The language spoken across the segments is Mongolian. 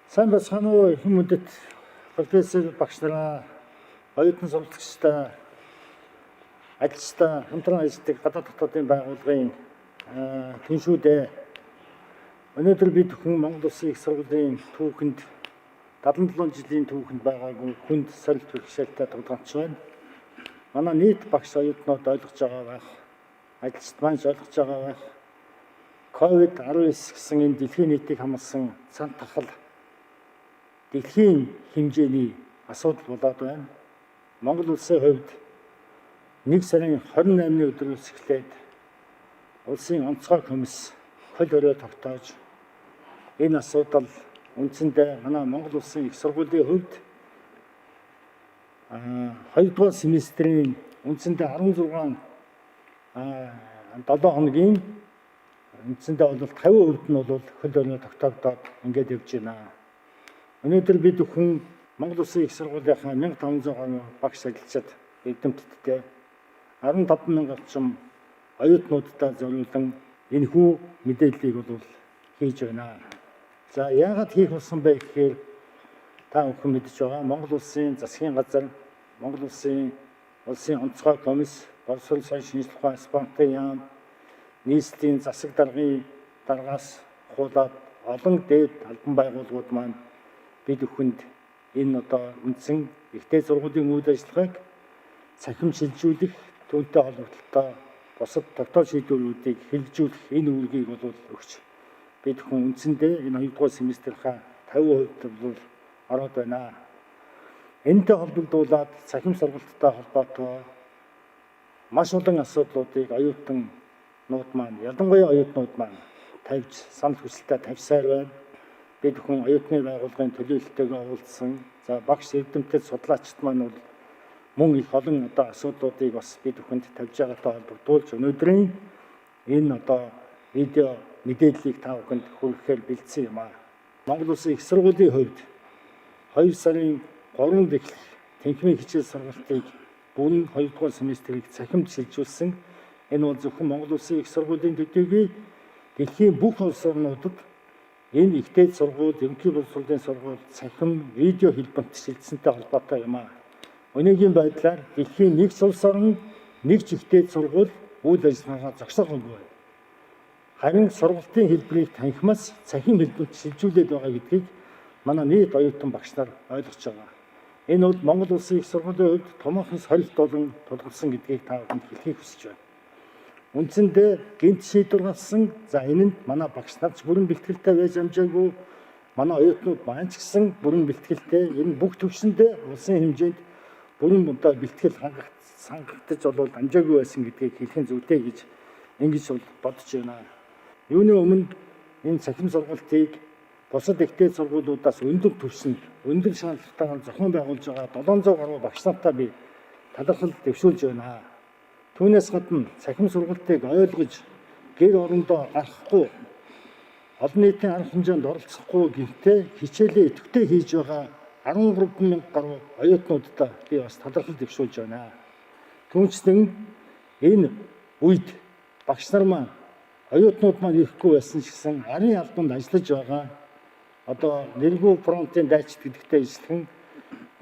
Сайн байцгаана уу, эрхэм хүндэт профессор багш нараа, оюутан суралцагчдаа, ажилчдаа, хамтран ажилладаг гадаад дотоодын байгууллагын түншүүдээ. Өнөөдөр бид хүн Монгол Улсын их сургуулийн түүхэнд 77 жилийн түүхэнд байгаагүй хүнд сорилт бэрхшээлтэй тулгарч байна. Манай нийт багш оюутнууд ойлгож байгаа байх, ажилчид маань ч ойлгож байгаа байх. COVID-19 гэсэн энэ дэлхийн нийтийг хамарсан цан тахал дэлхийн хэмжээний асуудал болоод байна. Монгол улсын хувьд 1 сарын 28-ны өдрөөс эхлээд улсын онцгой комисс хөл хорой тогтоож, энэ асуудал үндсэндээ манай Монгол улсын их сургуулийн хувьд 2 дугаар семестрийн үндсэндээ 16 7 хоногийн үндсэндээ бол 50% нь бол хөл хорой тогтоогдоод ингээд явж байна. Өнөөдөр бид бүхэн Монгол Улсын их сургуулийнхаа 1500 гаруй багш ажилчид, эрдэмтдтэй 15 мянган орчим оюутнуудтай зориулан энэхүү мэдээллийг бол хийж байна. За, яагаад хийх болсон бэ гэхээр та бүхэн мэдэж байгаа, Монгол Улсын засгийн газар, Монгол Улсын онцгой комисс, боловсрол, соёл, шинжлэх ухаан, спортын яам, нийслэлийн засаг даргын даргаас хуулаад олон дээд албан байгууллагууд маань бид бүхэнд энэ одоо үндсэн их дээд сургуулийн үйл ажиллагааг цахим шилжүүлэх, түүнтэй холбогдлолтой бусад тогтоол шийдвэрүүдийг хэрэгжүүлэх энэ үүргийг бол өгч, бид хүн үндсэндээ энэ 2 дугаар семестрийнхаа 50% бол ороод байна. Энэтэй холбогдуулаад цахим сургалттай холбоотой маш олон асуудлуудыг оюутаннууд маань, ялангуяа оюутнууд маань тавьж, санал хүсэлтээ тавьсаар байна. Бид хүн оюутны байгууллагын төлөөлөлтөйгөө уулзсан. За, багш, эрдэмтэд, судлаачид маань бол мөн их олон одоо асуудлуудыг бас бид бүхэнд тавьж байгаатай холбогдуулж өнөөдрийн энэ одоо видео мэдээллийг та бүхэнд хүргэхээр бэлдсэн юм аа. Монгол Улсын их сургуулийн хувьд 2 сарын 3-нд эхлэх танхимын хичээл сургалтыг бүрэн 2 дугаар семестрийг цахимд шилжүүлсэн. Энэ бол зөвхөн Монгол Улсын их сургуулийн төдийгүй дэлхийн бүх улс орнуудад энэ их дээд сургууль, ерөнхий боловсролын сургууль цахим видео хэлбэрт шилжсэнтэй холбоотой юм аа. Өнөөгийн байдлаар дэлхийн нэг ч улс орон, нэг ч их дээд сургууль үйл ажиллагаагаа зогсоогоогүй байна. Харин сургалтын хэлбэрийг танхимаас цахим хэлбэрт шилжүүлээд байгаа гэдгийг манай нийт оюутан багш нар ойлгож байгаа. Энэ бол Монгол Улсын их сургуулийн хувьд томоохон сорилт болон тулгарсан гэдгийг та бүхэнд хэлэхийг хүсэж байна. Үндсэндээ гэнэт шийдвэр гарсан. За, энэ нь манай багш нар ч бүрэн бэлтгэлтэй байж амжаагүй. Манай оюутнууд маань ч гэсэн бүрэн бэлтгэлтэй, энэ бүх төвшөндөө улсын хэмжээнд бүрэн одоо бэлтгэл хангагдаж бол амжаагүй байсан гэдгийг хэлэх нь зүйтэй гэж ингэж бол бодож байна. Юуны өмнө энэ цахим сургалтыг бусад их дээд сургуулиудаас өндөр түвшинд, өндөр шаардлагатайгаар зохион байгуулж байгаа 700 гаруй багш нартай би талархал дэвшүүлж байна. Түүнээс гадна цахим сургалтыг ойлгож гэр орондоо гарахгүй, олон нийтийн арга хэмжээнд оролцохгүй гэнтээ хичээлээ идэвхтэй хийж байгаа 13 мянга гаруй оюутнуудтай би бас талархал дэвшүүлж байна. Түүнчлэн энэ үед багш нар маань, оюутнууд маань ирэхгүй байсан ч гэсэн арын албанд ажиллаж байгаа одоо нэргүй фронтын дайчид гэдэгтэй ижилхэн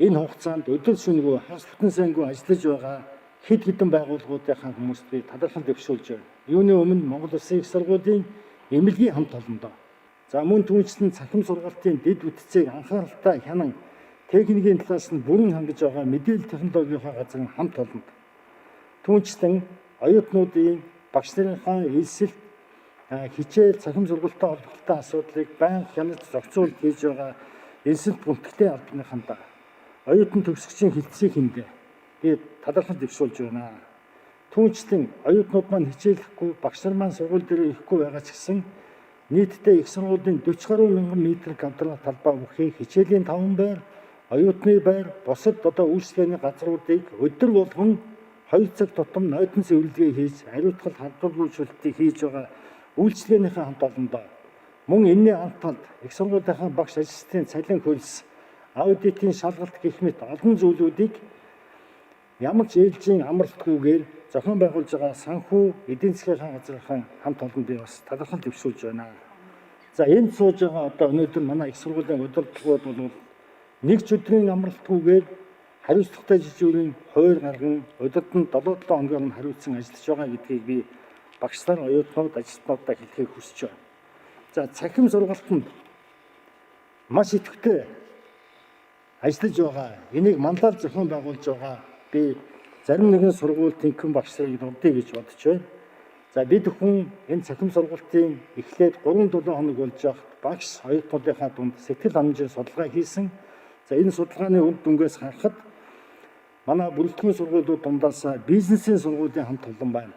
энэ хугацаанд өдөр шөнөгүй, хагас бүтэн сайнгүй ажиллаж байгаа хэд хэдэн байгууллагуудынхаа хүмүүст би талархал дэвшүүлж байна. Юуны өмнө Монгол Улсын их сургуулийн эмнэлгийн хамт олондоо. За, мөн түүнчлэн цахим сургалтын дэд бүтцийг анхааралтай хянан техникийн талаас нь бүрэн хангаж байгаа мэдээлэл технологийнхаа газрын хамт олонд. Түүнчлэн оюутнуудын, багш нарынхаа элсэлт, хичээл, цахим сургалттай холбоотой асуудлыг байнга хянаж зохицуулт хийж байгаа элсэлт бүртгэлийн албаныхандаа, оюутан төгсөгчийн хэлтсийн хэндээ би талархал дэвшүүлж байна. Түүнчлэн оюутнууд маань хичээлэхгүй, багш нар маань сургууль дээр ирэхгүй байгаа ч гэсэн нийтдээ их сургуулийн 40 гаруй мянган метр квадрат талбай бүхий хичээлийн 5 байр, оюутны байр, бусад одоо үйлчилгээний газруудыг өдөр болгон 2 цаг тутам нойтон цэвэрлэгээ хийж, ариутгал халдваргүйжүүлэлтийг хийж байгаа үйлчилгээнийхээ хамт олондоо, мөн энэний ард талд их сургуулийнхаа багш ажилчдын цалин хөлс, аудитын шалгалт гэх мэт олон зүйлүүдийг ямар ч ээлжийн амралтгүйгээр зохион байгуулж байгаа санхүү эдийн засгийн газрынхаа хамт олонд би бас талархал дэвшүүлж байна. За энд сууж байгаа одоо өнөөдөр манай их сургуулийн удирдлагууд бол нэг ч өдрийн амралтгүйгээр хариуцлагатай жижүүрийн хуур гарган удирдан 7-7 хоногоор нь хариуцсан ажиллаж байгаа гэдгийг би багш нар, оюутнууд, ажилтнуудаа хэлэхийг хүсэж байна. За цахим сургалтанд маш идэвхтэй ажиллаж байгаа. Энийг манлаал зохион байгуулж байгаа. Би зарим нэгэн сургууль тэнхэн багш нарыг дурдъя гэж бодож байна. За бид бүхэн энэ цахим сургалтын эхлээд 3-7 хоног болж байхад багш оюутнуудынхаа дунд сэтгэл ханамжийн судалгаа хийсэн. За энэ судалгааны үр дүнгээс харахад манай бүрэлдэхүүн сургуулиуд дундаас бизнесийн сургуулийн хамт олон байна.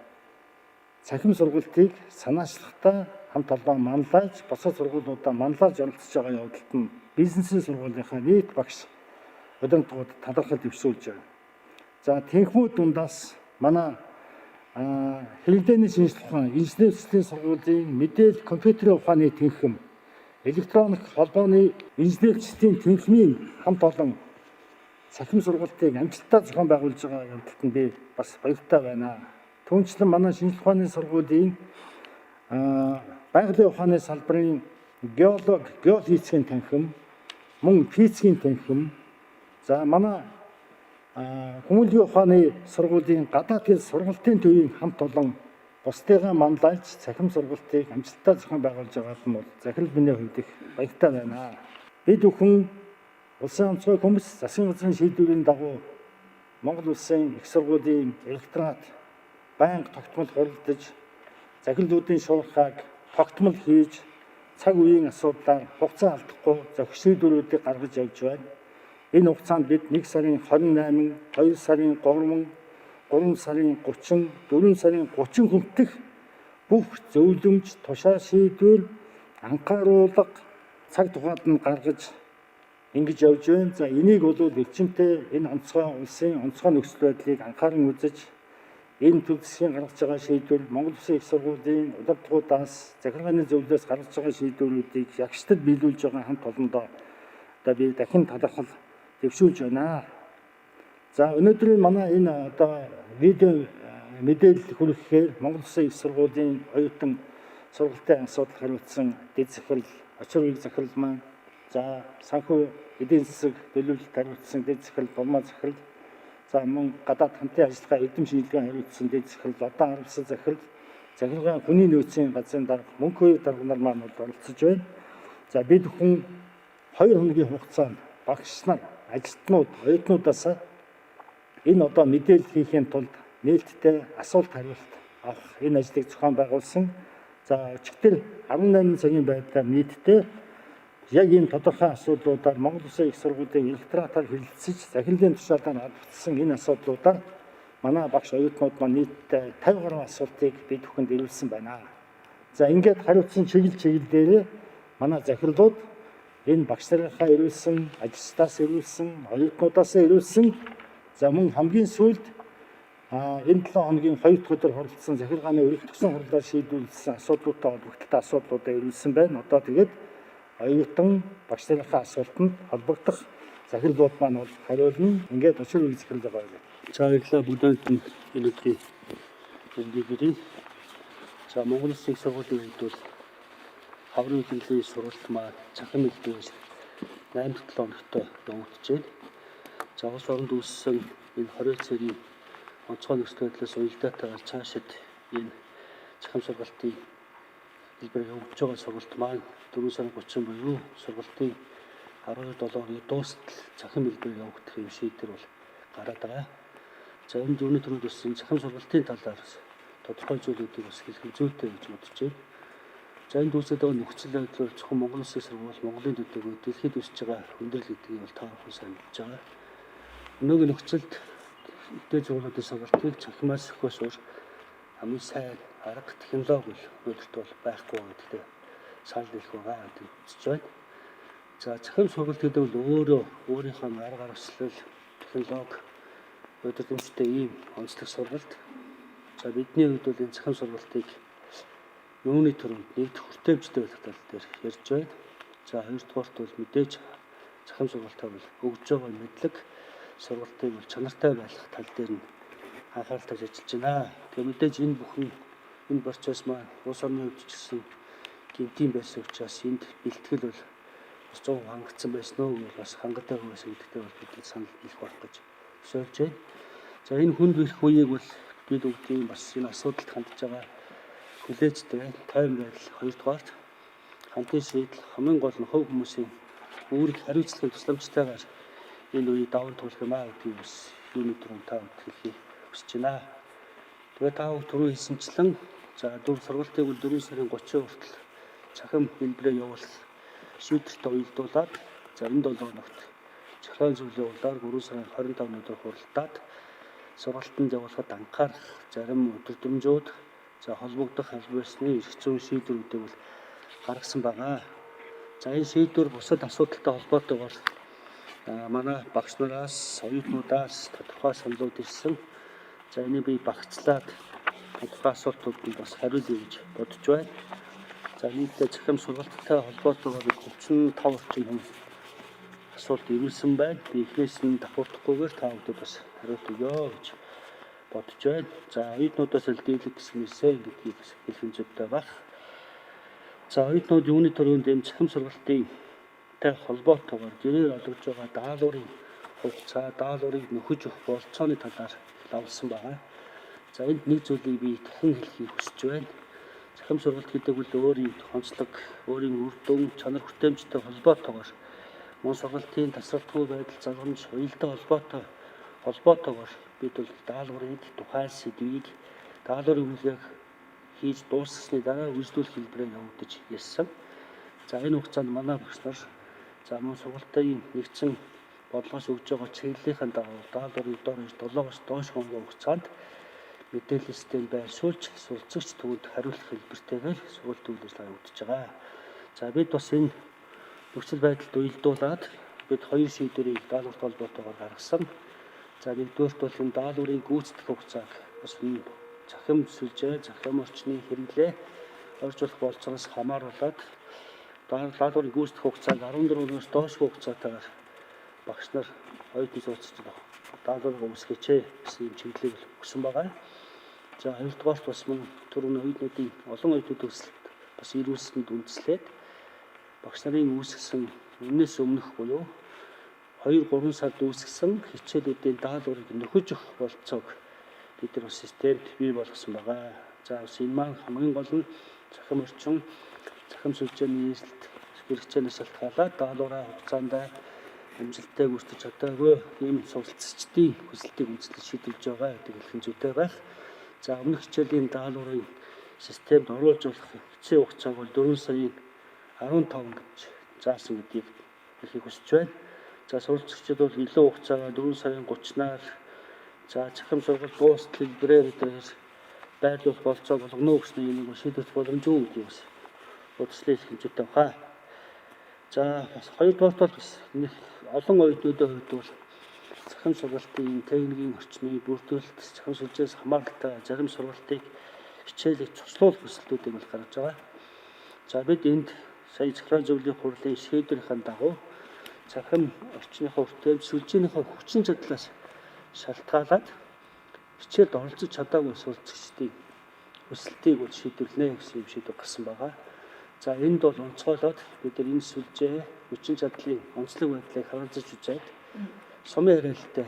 Цахим сургалтыг санаачлахдаа хамт олон манлайлж, бусад сургуулиудаа манлайлж оролцож байгаа явдалд нь бизнесийн сургуулийнхаа нийт багш удирдлагууд талархал дэвшүүлж байна. За тэнхмүү дундаас манай хэрэглээний шинжлэх ухаан, инженерчдийн сургуулийн мэдээлэл компьютерийн ухааны тэнхим, электроник холбооны инженерчдийн тэнхимийн хамт олон цахим сургалтыг амжилттай зохион байгуулж байгаа явдалд нь би бас баяртай байна. Түүнчлэн манай шинжлэх ухааны сургуулийн байгалийн ухааны салбарын геолог, геофизикийн танхим, мөн физикийн танхим, за манай хүмүүнлэгийн ухааны сургуулийн гадаад хэл сургалтын төвийн хамт олон бусдыгаа манлайлж цахим сургалтыг амжилттай зохион байгуулж байгаад нь бол захирал миний хувьд их баяртай байна. Бид бүхэн Улсын онцгой комисс засгийн газрын шийдвэрийн дагуу Монгол Улсын их сургуулийн ректорат байнга тогтмол хуралдаж, захирлуудын шуурхайг тогтмол хийж, цаг үеийн асуудлаар хугацаа алдахгүй зохих шийдвэрүүдийг гаргаж явж байна. Энэ хугацаанд бид 1 сарын 28, 2 сарын 3, 3 сарын 30, 4 сарын 30 хүртэх бүх зөвлөмж, тушаал шийдвэр, анхааруулга цаг тухайд нь гаргаж ингэж явж байна. За энийг бол эрчимтэй энэ онцгой улсын онцгой нөхцөл байдлыг анхааран үзэж энэ төв засгийн гаргаж байгаа шийдвэр, Монгол Улсын их сургуулийн удирдлагуудаас, захиргааны зөвлөлөөс гаргаж байгаа шийдвэрүүдийг ягштал биелүүлж байгаа хамт олондоо одоо би дахин талархал дэвшүүлж байна. За өнөөдрийн манай энэ одоо видео мэдээлэл хүргэхээр Монгол Улсын их сургуулийн оюутан сургалтын асуудал хариуцсан дэд захирал, очир үеиг захирал маань, за санхүү эдийн засаг төлөвлөлт хариуцсан дэд захирал, Бурмаа захирал, за мөн гадаад хамтын ажиллагаа эрдэм шинжилгээ хариуцсан дэд захирал, Лодон харамсал захирал, захиргаан хүний нөөцийн газрын дарга, мөнх хоёр дарга нар маань бол оролцож байна. За бид бүхэн 2 хоногийн хугацаанд багш нар, ажилтнууд, оюутнуудаас энэ одоо мэдээлэл хийхийн тулд нээлттэй асуулт хариулт авах энэ ажлыг зохион байгуулсан. За өчигдөр 18 цагийн байдлаар нийтдээ яг энэ тодорхой асуудлуудаар Монгол Улсын их сургуулийн ректоратаар хэлэлцэж, захирлын тушаалаар албацсан энэ асуудлуудаар манай багш оюутнууд маань нийтдээ 50 гаруй асуултыг бид бүхэнд ирүүлсэн байна. За ингээд хариуцсан чиглэл дээрээ манай захирлууд энэ багш нарынхаа ирүүлсэн, ажилчдаас ирүүлсэн, оюутнуудаас ирүүлсэн, за мөн хамгийн сүүлд энэ 7 хоногийн 2 дахь өдөр хуралдсан захиргааны өргөтгсөн хурлаар шийдвэрлэсэн асуудлуудтай холбогдолтой асуудлуудаа ирүүлсэн байна. Одоо тэгээд оюутан багш нарынхаа асуултанд холбогдох захирлууд маань бол хариулна. Ингээд очир үйл захирал байгаа. За баярлалаа бүгдээнд нь энэ өдрийн мэндийг хүргэе. За Монгол Улсын их сургуулийн хувьд бол хаврын үзэсгэлэнний сургалт маань цахим хэлбэрээр 8-7 хоногтой явагдаж байна. За улс оронд үүссэн энэ 20 цэрийн онцгой нөхцөл байдлаас уялдаатайгаар цаашид энэ цахим сургалтын хэлбэрээр явагдаж байгаа сургалт маань 4 сарын 30 буюу сургалтын 17 хоногийн дуустал цахим хэлбэрээр явагдах юм шийдвэр бол гараад байгаа. За энэ зүүнний түрүүд бас энэ цахим сургалтын талаар тодорхой зүйлүүдийг бас хэлэх нь зүйтэй гэж бодож байна. За энд үүсээд байгаа нөхцөл байдал зөвхөн Монгол Улсын сургууль, Монголын төлөөгөө дэлхийд үүсэж байгаа хүндрэл гэдгийг бол та бүхэн сайн мэдж байгаа. Өнөөгийн нөхцөлд дээд сургуулиудын сургалтыг цахимаас өгөхөөс өөр хамгийн сайн арга технологи бол өнөөдөрт бол байхгүй гэдэгтээ санал нийлэх байгаа гэдэг үзэж байна. За цахим сургалт гэдэг бол өөрөө өөрийнхөө арга аргачлал, технологи, удирдамжтай ийм онцлог сургалт. За бидний хувьд бол энэ цахим сургалтыг юуны түрүүнд нэгдэх хүртээмжтэй байх тал дээр ярьж байна. За хоёрдугаарт бол мэдээж цахим сургалтаа бол өгж байгаа мэдлэг сургалтыг бол чанартай байх тал дээр нь анхаарал тавьж ажиллаж байна. Тэгээ мэдээж энэ бүхэн энэ процесс маань улс орны хувьд ч гэсэн гэмтийн байсан учраас энд бэлтгэл бол бас 100% хангагдсан байсан уу гэвэл бас хангалттай байсан гэдэгтээ бол бид санал нийлэх байх гэж төсөөлж байна. За энэ хүнд бэрх үеийг бол бид бүгдийн бас энэ асуудалд хандж байгаа хүлээжтэй тайван байдал хоёрдугаарт хамтын шийдэл хамгийн гол нь хувь хүмүүсийн үүрэг хариуцлагын тусламжтайгаар энэ үеийг даван туулах юм аа гэдгийг бас юуны түрүүнд та бүхэнд хэлэхийг хүсэж байна. Тэгээ та бүхэн түрүү хэлсэнчлэн за дөрөв сургалтыг бол 4 сарын 30 хүртэл цахим хэлбэрээр явуулах шийдвэртэй уялдуулаад за энэ 7 хоногт захиргааны зөвлөлийн улаар 3 сарын 25-ны өдөр хуралдаад сургалтанд явуулахад анхаарах зарим өдөрдмжүүд за холбогдох аль биесны эрх зүйн шийдвэрүүдийг бол гаргасан байгаа. За энэ шийдвэр бусад асуудалтай холбоотойгоор манай багш нараас, оюутнуудаас тодорхой саналууд ирсэн. За энийг би багцлаад тодорхой асуултуудад бас хариулъя гэж бодож байна. За нийтдээ цахим сургалттай холбоотойгоор 35 орчим хүн асуулт ирүүлсэн байна. Би эхнээс нь давхардахгүйгээр та бүхэнд бас хариулт өгье гэж бодож байна. За оюутнуудаас л дийлэх гэсэн нээсэ гэдгийг бас хэлэх зүйтэй байх. За оюутнууд юуны түрүүнд энэ цахим сургалтын тай холбоотойгоор гэрээр олгож байгаа даалгаврын хугацаа, даалгаврыг нөхөж өгөх болцооны талаар лавлсан байгаа. За энд нэг зүйлийг би дахин хэлэхийг хүсэж байна. Цахим сургалт гэдэг бол өөрийн онцлог, өөрийн үр дүн, чанар хүртээмжтэй холбоотойгоор мөн сургалтын тасралтгүй байдал залгамж, уялдаа холбоотойгоор бид бол даалгаврыг, тухайн сэдвийг даалгаврын үнэлгээг хийж дуусгасны дараа үйлдвэрлэх хэлбэрээр явагдаж ирсэн. За энэ хугацаанд манай багш нар за мөн сургалтын нэгдсэн бодлогоос өгж байгаа чиглэлийнхэн дагуу даалгаврын дор 7-оос доош хоногийн хугацаанд мэдээллийн систем байршуулж суралцагч түүнд хариулах хэлбэртэйгээр сургалт үйл ажиллагаа явагдаж байгаа. За бид бас энэ нөхцөл байдалд уялдуулаад бид хоёр шийдвэрийг даалгаварт холбоотойгоор гаргасан. За нэгдүгээрт бол энэ даалгаврын гүйцэтгэх хугацааг бас энэ цахим сүлжээ, цахим орчны хэрэглээ орж болох болцоноос хамааруулаад даалгаврын гүйцэтгэх хугацааг 14-өөс доош хугацаатайгаар багш нар оюутан суралцагчид даалгаврыг үүсгээч гэсэн юм чиглэлийг өгсөн байгаа. За хоёрдугаарт бас мөн түрүүний оюутнуудын олон оюутнуудын өсөлт бас ирүүлсэнд үндэслээд багш нарын үүсгэсэн өмнөөс өмнөх буюу 2-3 сард үүсгэсэн хичээлүүдийн даалгаврыг нөхөж өгөх болцоог бид нар бас системд бий болгосон байгаа. За бас энэ маань хамгийн гол нь цахим орчин, цахим сүлжээний нийслэлт хэрэгцээнээс шалтгаалаад даалгавраа хугацаанд амжилттай гүйцэтгэж чадаагүй ийм суралцагчдын хүсэлтийг үндэслэж шийдвэрлэж байгаа гэдэг хэлэх зүйтэй байх. За өмнөх хичээлийн даалгаврын системд оруулж болох эцсийн хугацааг бол 4 сарын 15 гэж заасан гэдгийг хэлэхийг хүсэж байна. За суралцагчид бол илүү хугацаагаар 4 сарын 30-наар за цахим сургалт дуустал хэлбэрээр өдрөөр байрлуулах болцоо болгоно гэсэн энийг шийдвэрлэх боломжгүй гэдгийг бас удирчлал хэлэх хэмжээтэй байна. За бас хоёрдугаарт бол бас нэг олон оюутнуудын хувьд бол цахим сургалтын техникийн орчны бүрдүүлэлт цахим сүлжээс хамааралтай зарим сургалтыг хичээлийг цуслуулах хүсэлтүүдийг бол гаргаж байгаа. За бид энд сая захиргааны зөвлөлийн хурлын шийдвэрийн дагуу цахим орчныхоо хүртээмж сүлжээнийхөө хүчин чадлаас шалтгаалаад хичээлд оролцож чадаагүй суралцагчдын хүсэлтийг бол шийдвэрлэнэ гэсэн юм шийдвэр гарсан байгаа. За энд бол онцгойлоод бид нар энэ сүлжээ хүчин чадлын онцлог байдлыг харанзаж үзээд сумын яриалтай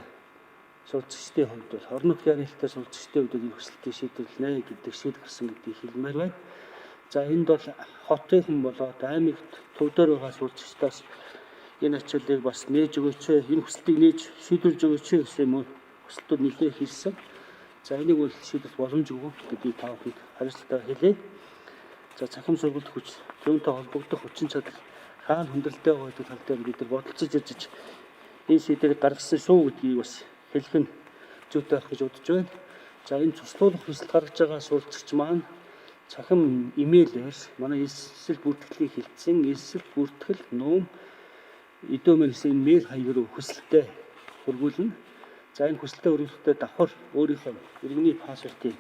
суралцагчдын хувьд бол орон нутгийн яриалтай суралцагчдын хувьд энэ хүсэлтийг шийдвэрлэнэ гэдэг шийдэл гарсан гэдгийг хэлмээр байна. За энд бол хотынхан болоод аймагт төв дээр байгаа суралцагчдаас энэ ачааллыг бас нээж өгөөч, энэ хүсэлтийг нээж шийдвэрлэж өгөөч гэсэн юм хүсэлтүүд нэлээд хийсэн. За энийг бол шийдвэрлэх боломжгүй гэдгийг та бүхэнд хариуцлагатай хэлье. За цахим сургалт хүч түүнтэй холбогдох хүчин чадал хаана хүндрэлтэй байгаа гэдэг тал дээр бид нар бодолцож ирж энэ шийдвэрийг гаргасан шүү гэдгийг бас хэлэх нь зүйтэй байх гэж бодож байна. За энэ цуслуулах хүсэл гаргаж байгаа суралцагч маань цахим имэйлээр манай элсэл бүртгэлийг хэлсэн элсэл бүртгэл нүүм эдөөмөр гэсэн энэ мэйл хаяг руу хүсэлтээ хүргүүлнэ. За энэ хүсэлтээ өргүүлэхдээ давхар өөрийнхөө иргэний паспортын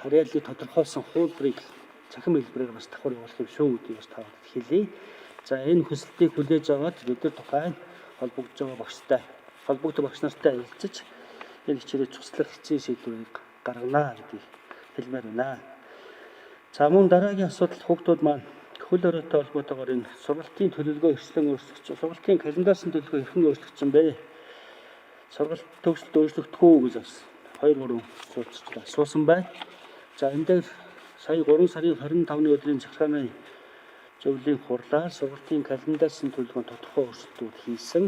харьяаллыг тодорхойлсон хуулбарыг цахим хэлбэрээр бас давхар явуулах юм шүү гэдгийг бас та бүхэнд хэлье. За энэ хүсэлтийг хүлээж аваад бид нар тухайн холбогдож байгаа багштай холбогдох багш нартай ярилцаж энэ хичээлээ цуслах эцсийн шийдвэрийг гаргана гэдгийг хэлмээр байна. За мөн дараагийн асуудал хүүхдүүд маань Хөл хорионтой холбоотойгоор энэ сургалтын төлөвлөгөө эрхчлэн өөрчлөгдсөн. Сургалтын календарсан төлөвлөгөө хэрхэн өөрчлөгдсөн бэ? Сургалт төгсөлт өөрчлөгдөх үү гэж бас 2 3 суралцагч асуусан байна. За энэ дээр сая 3 сарын 25-ны өдрийн захиргааны зөвлөлийн хурлаар сургалтын календарсан төлөвлөгөө тодорхой өөрчлөлтүүд хийсэн.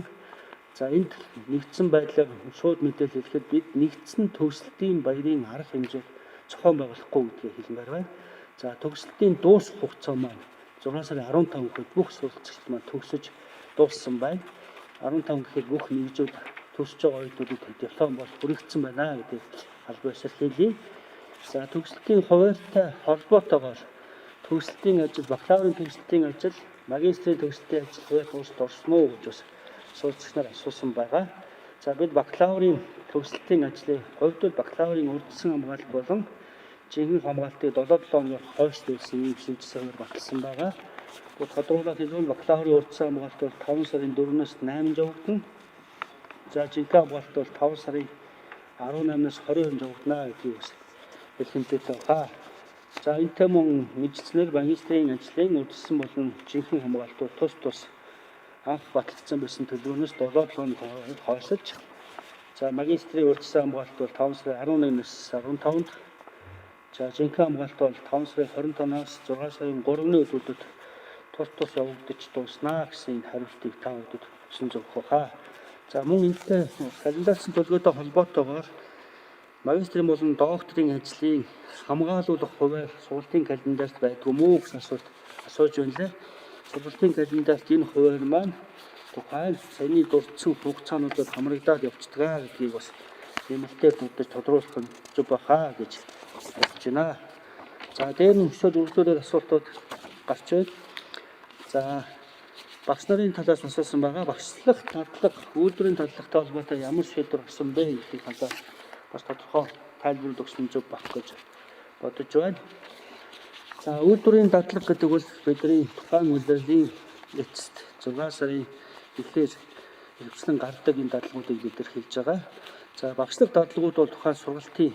За энд нэгдсэн байдлаар шууд мэдээлэл хэлэхэд бид нэгдсэн төгсөлтийн баярын арга хэмжээ зохион байгуулахгүй гэдгийг хэлмээр байна. За төгсөлтийн дуусах хугацаа маань 6 сарын 15 гэхэд бүх суралцагчид маань төгсөж дууссан байна. 15 гэхэд бүх нэгжүүд төгсөж байгаа оюутнуудад диплом бол хүрэгдсэн байна гэдгийг аль биесээр хэлье. За төгсөлтийн хуваарьтай холбоотойгоор төгсөлтийн ажил, бакалаврын төгсөлтийн ажил, магистрийн төгсөлтийн ажил хуваарь өөрчлөлт орсон уу гэж бас суралцагч нар асуусан байгаа. За бид бакалаврын төгсөлтийн ажлын хувьд бол бакалаврын урьдчилан хамгаалалт болон жинхэнэ хамгаалтыг 7-7 хоногор хойшлуулсан ийм шилжсэн хуваар баталсан байгаа. Тодорхойлоод хэлбэл бакалаврын урьдчилан хамгаалалт бол 5 сарын 4-өөс 8-нд явагдана. За жинхэнэ хамгаалалт бол 5 сарын 18-наас 22-нд явагдана гэдгийг бас хэлэх хэмжээтэй байна. За энэтэй мөн мэдлснээр магистрийн ажлын урьдчилан болон жинхэнэ хамгаалтууд тус тус анх батлагдсан байсан төлөвлөгөөнөөс 7-7 хоног хойшилж, за магистрийн урьдчилан хамгаалалт бол 5 сарын 11-ээс 15-нд, за жинхэнэ хамгаалалт бол 5 сарын 25-наас 6 сарын 3-ны өдрүүдэд тус тус явагдаж дууснаа гэсэн энэ хариултыг та бүхэнд хүсэн зөвхөх баха. За мөн энэтэй календарсан төлөвлөгөөтэй холбоотойгоор магистрийн болон докторийн ажлын хамгаалуулах хуваар сургалтын календарт байдгүй мүү гэсэн асуулт асууж байна лээ. Сургалтын календарт энэ хуваар маань тухайн саяны дурдсан хугацаануудад хамрагдаад явцдаг гэдгийг бас нэмэлтээр дурдаж тодруулах нь зөв баха гэж бодож байна. За дээр нь өсөж үргэлжлүүлээд асуултууд гарч байна. За багш нарын талаас асуусан байгаа. Багшлах дадлага, үйлдвэрийн дадлагатай холбоотой ямар шийдвэр гарсан бэ гэдгийг талаар бас тодорхой тайлбарлаж өгсөн зөв байх гэж бодож байна. За үйлдвэрийн дадлага гэдэг бол бидний тухайн улирлын эцэст 6 сарын эхлээр ихэвчлэн гардаг энэ дадлагуудыг бид нар хэлж байгаа. За багшлах дадлагууд бол тухайн сургалтын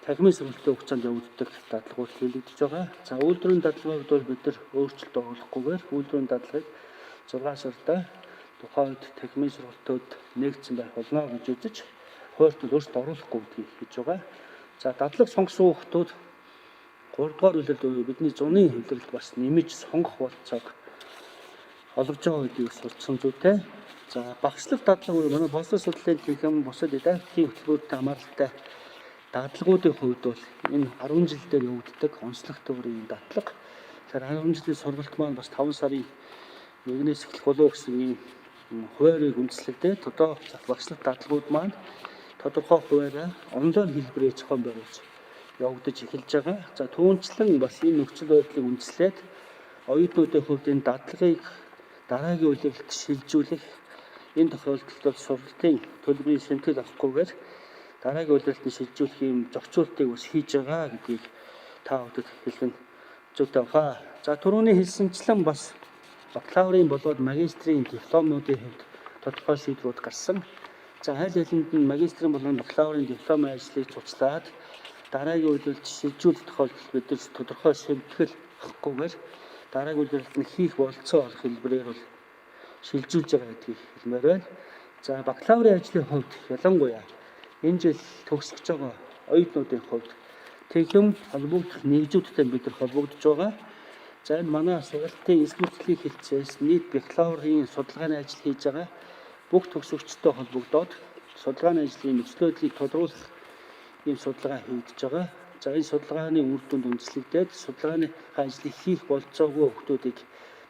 танхимын сургалтын хугацаанд явагддаг дадлагууд хийлэгдэж байгаа. За үйлдвэрийн дадлагын хувьд бол бид нар өөрчлөлт оруулахгүйгээр үйлдвэрийн дадлагыг 6 сарда тухайн үед танхимын сургалтууд нээгдсэн байх болно гэж үзэж хуульд өөрчлөлт оруулахгүй гэдгийг хэлж байгаа. За дадлаг сонгосон хүүхдүүд 3 дугаар улиралд буюу бидний зуны улиралд бас нэмж сонгох болцоог олгож байгаа гэдгийг сурцсан зүйтэй. За багшлах дадлага буюу манай боловсрол судлалын танхим бусад дидактикийн хөтөлбөртэй хамааралтай дадлагуудын хувьд бол энэ 10 жил дээр явагддаг онцлог төврийн дадлага. Тэгэхээр 10 жилийн сургалт маань бас 5 сарын 1-ээс эхлэх болов гэсэн ийм хуваарийг үндэслэгдээд одоо багшлах дадлагууд маань тодорхой хуваараа онлайн хэлбэрээр зохион байгуулж явагдаж эхэлж байгаа. За түүнчлэн бас энэ нөхцөл байдлыг үндэслээд оюутнуудын хувьд энэ дадлагыг дараагийн улиралд шилжүүлэх энэ тохиолдолд бол сургалтын төлбөрийн сэмтгэл авахгүйгээр дараагийн улиралд нь шилжүүлэх юм зохицуултыг бас хийж байгаа гэдгийг та бүхэнд хэлэх нь зүйтэй баха. За түрүүний хэлсэнчлэн бас бакалаврын болоод магистрийн дипломнуудын хувьд тодорхой шийдвэрүүд гарсан. За аль алинд нь магистрийн болон бакалаврын дипломын ажлыг цуцлаад дараагийн улиралд шилжүүлэх тохиолдолд бид нар тодорхой сэмтгэл авахгүйгээр дараагийн улиралд нь хийх болцоо олох хэлбэрээр бол шилжүүлж байгаа гэдгийг хэлмээр байна. За бакалаврын ажлын хувьд ялангуяа энэ жил төгсөж байгаа оюутнуудын хувьд танхим холбогдох нэгжүүдтэй бид нар холбогдож байгаа. За энэ манай сургалтын эс нөхцөлийн хэлтсээс нийт бакалаврын судалгааны ажил хийж байгаа бүх төгсөгчтэй холбогдоод судалгааны ажлын нөхцөл байдлыг тодруулах ийм судалгаа хийгдэж байгаа. За энэ судалгааны үр дүнд үндэслэгдээд судалгааны ажлыг хийх болцоогүй хүмүүсийг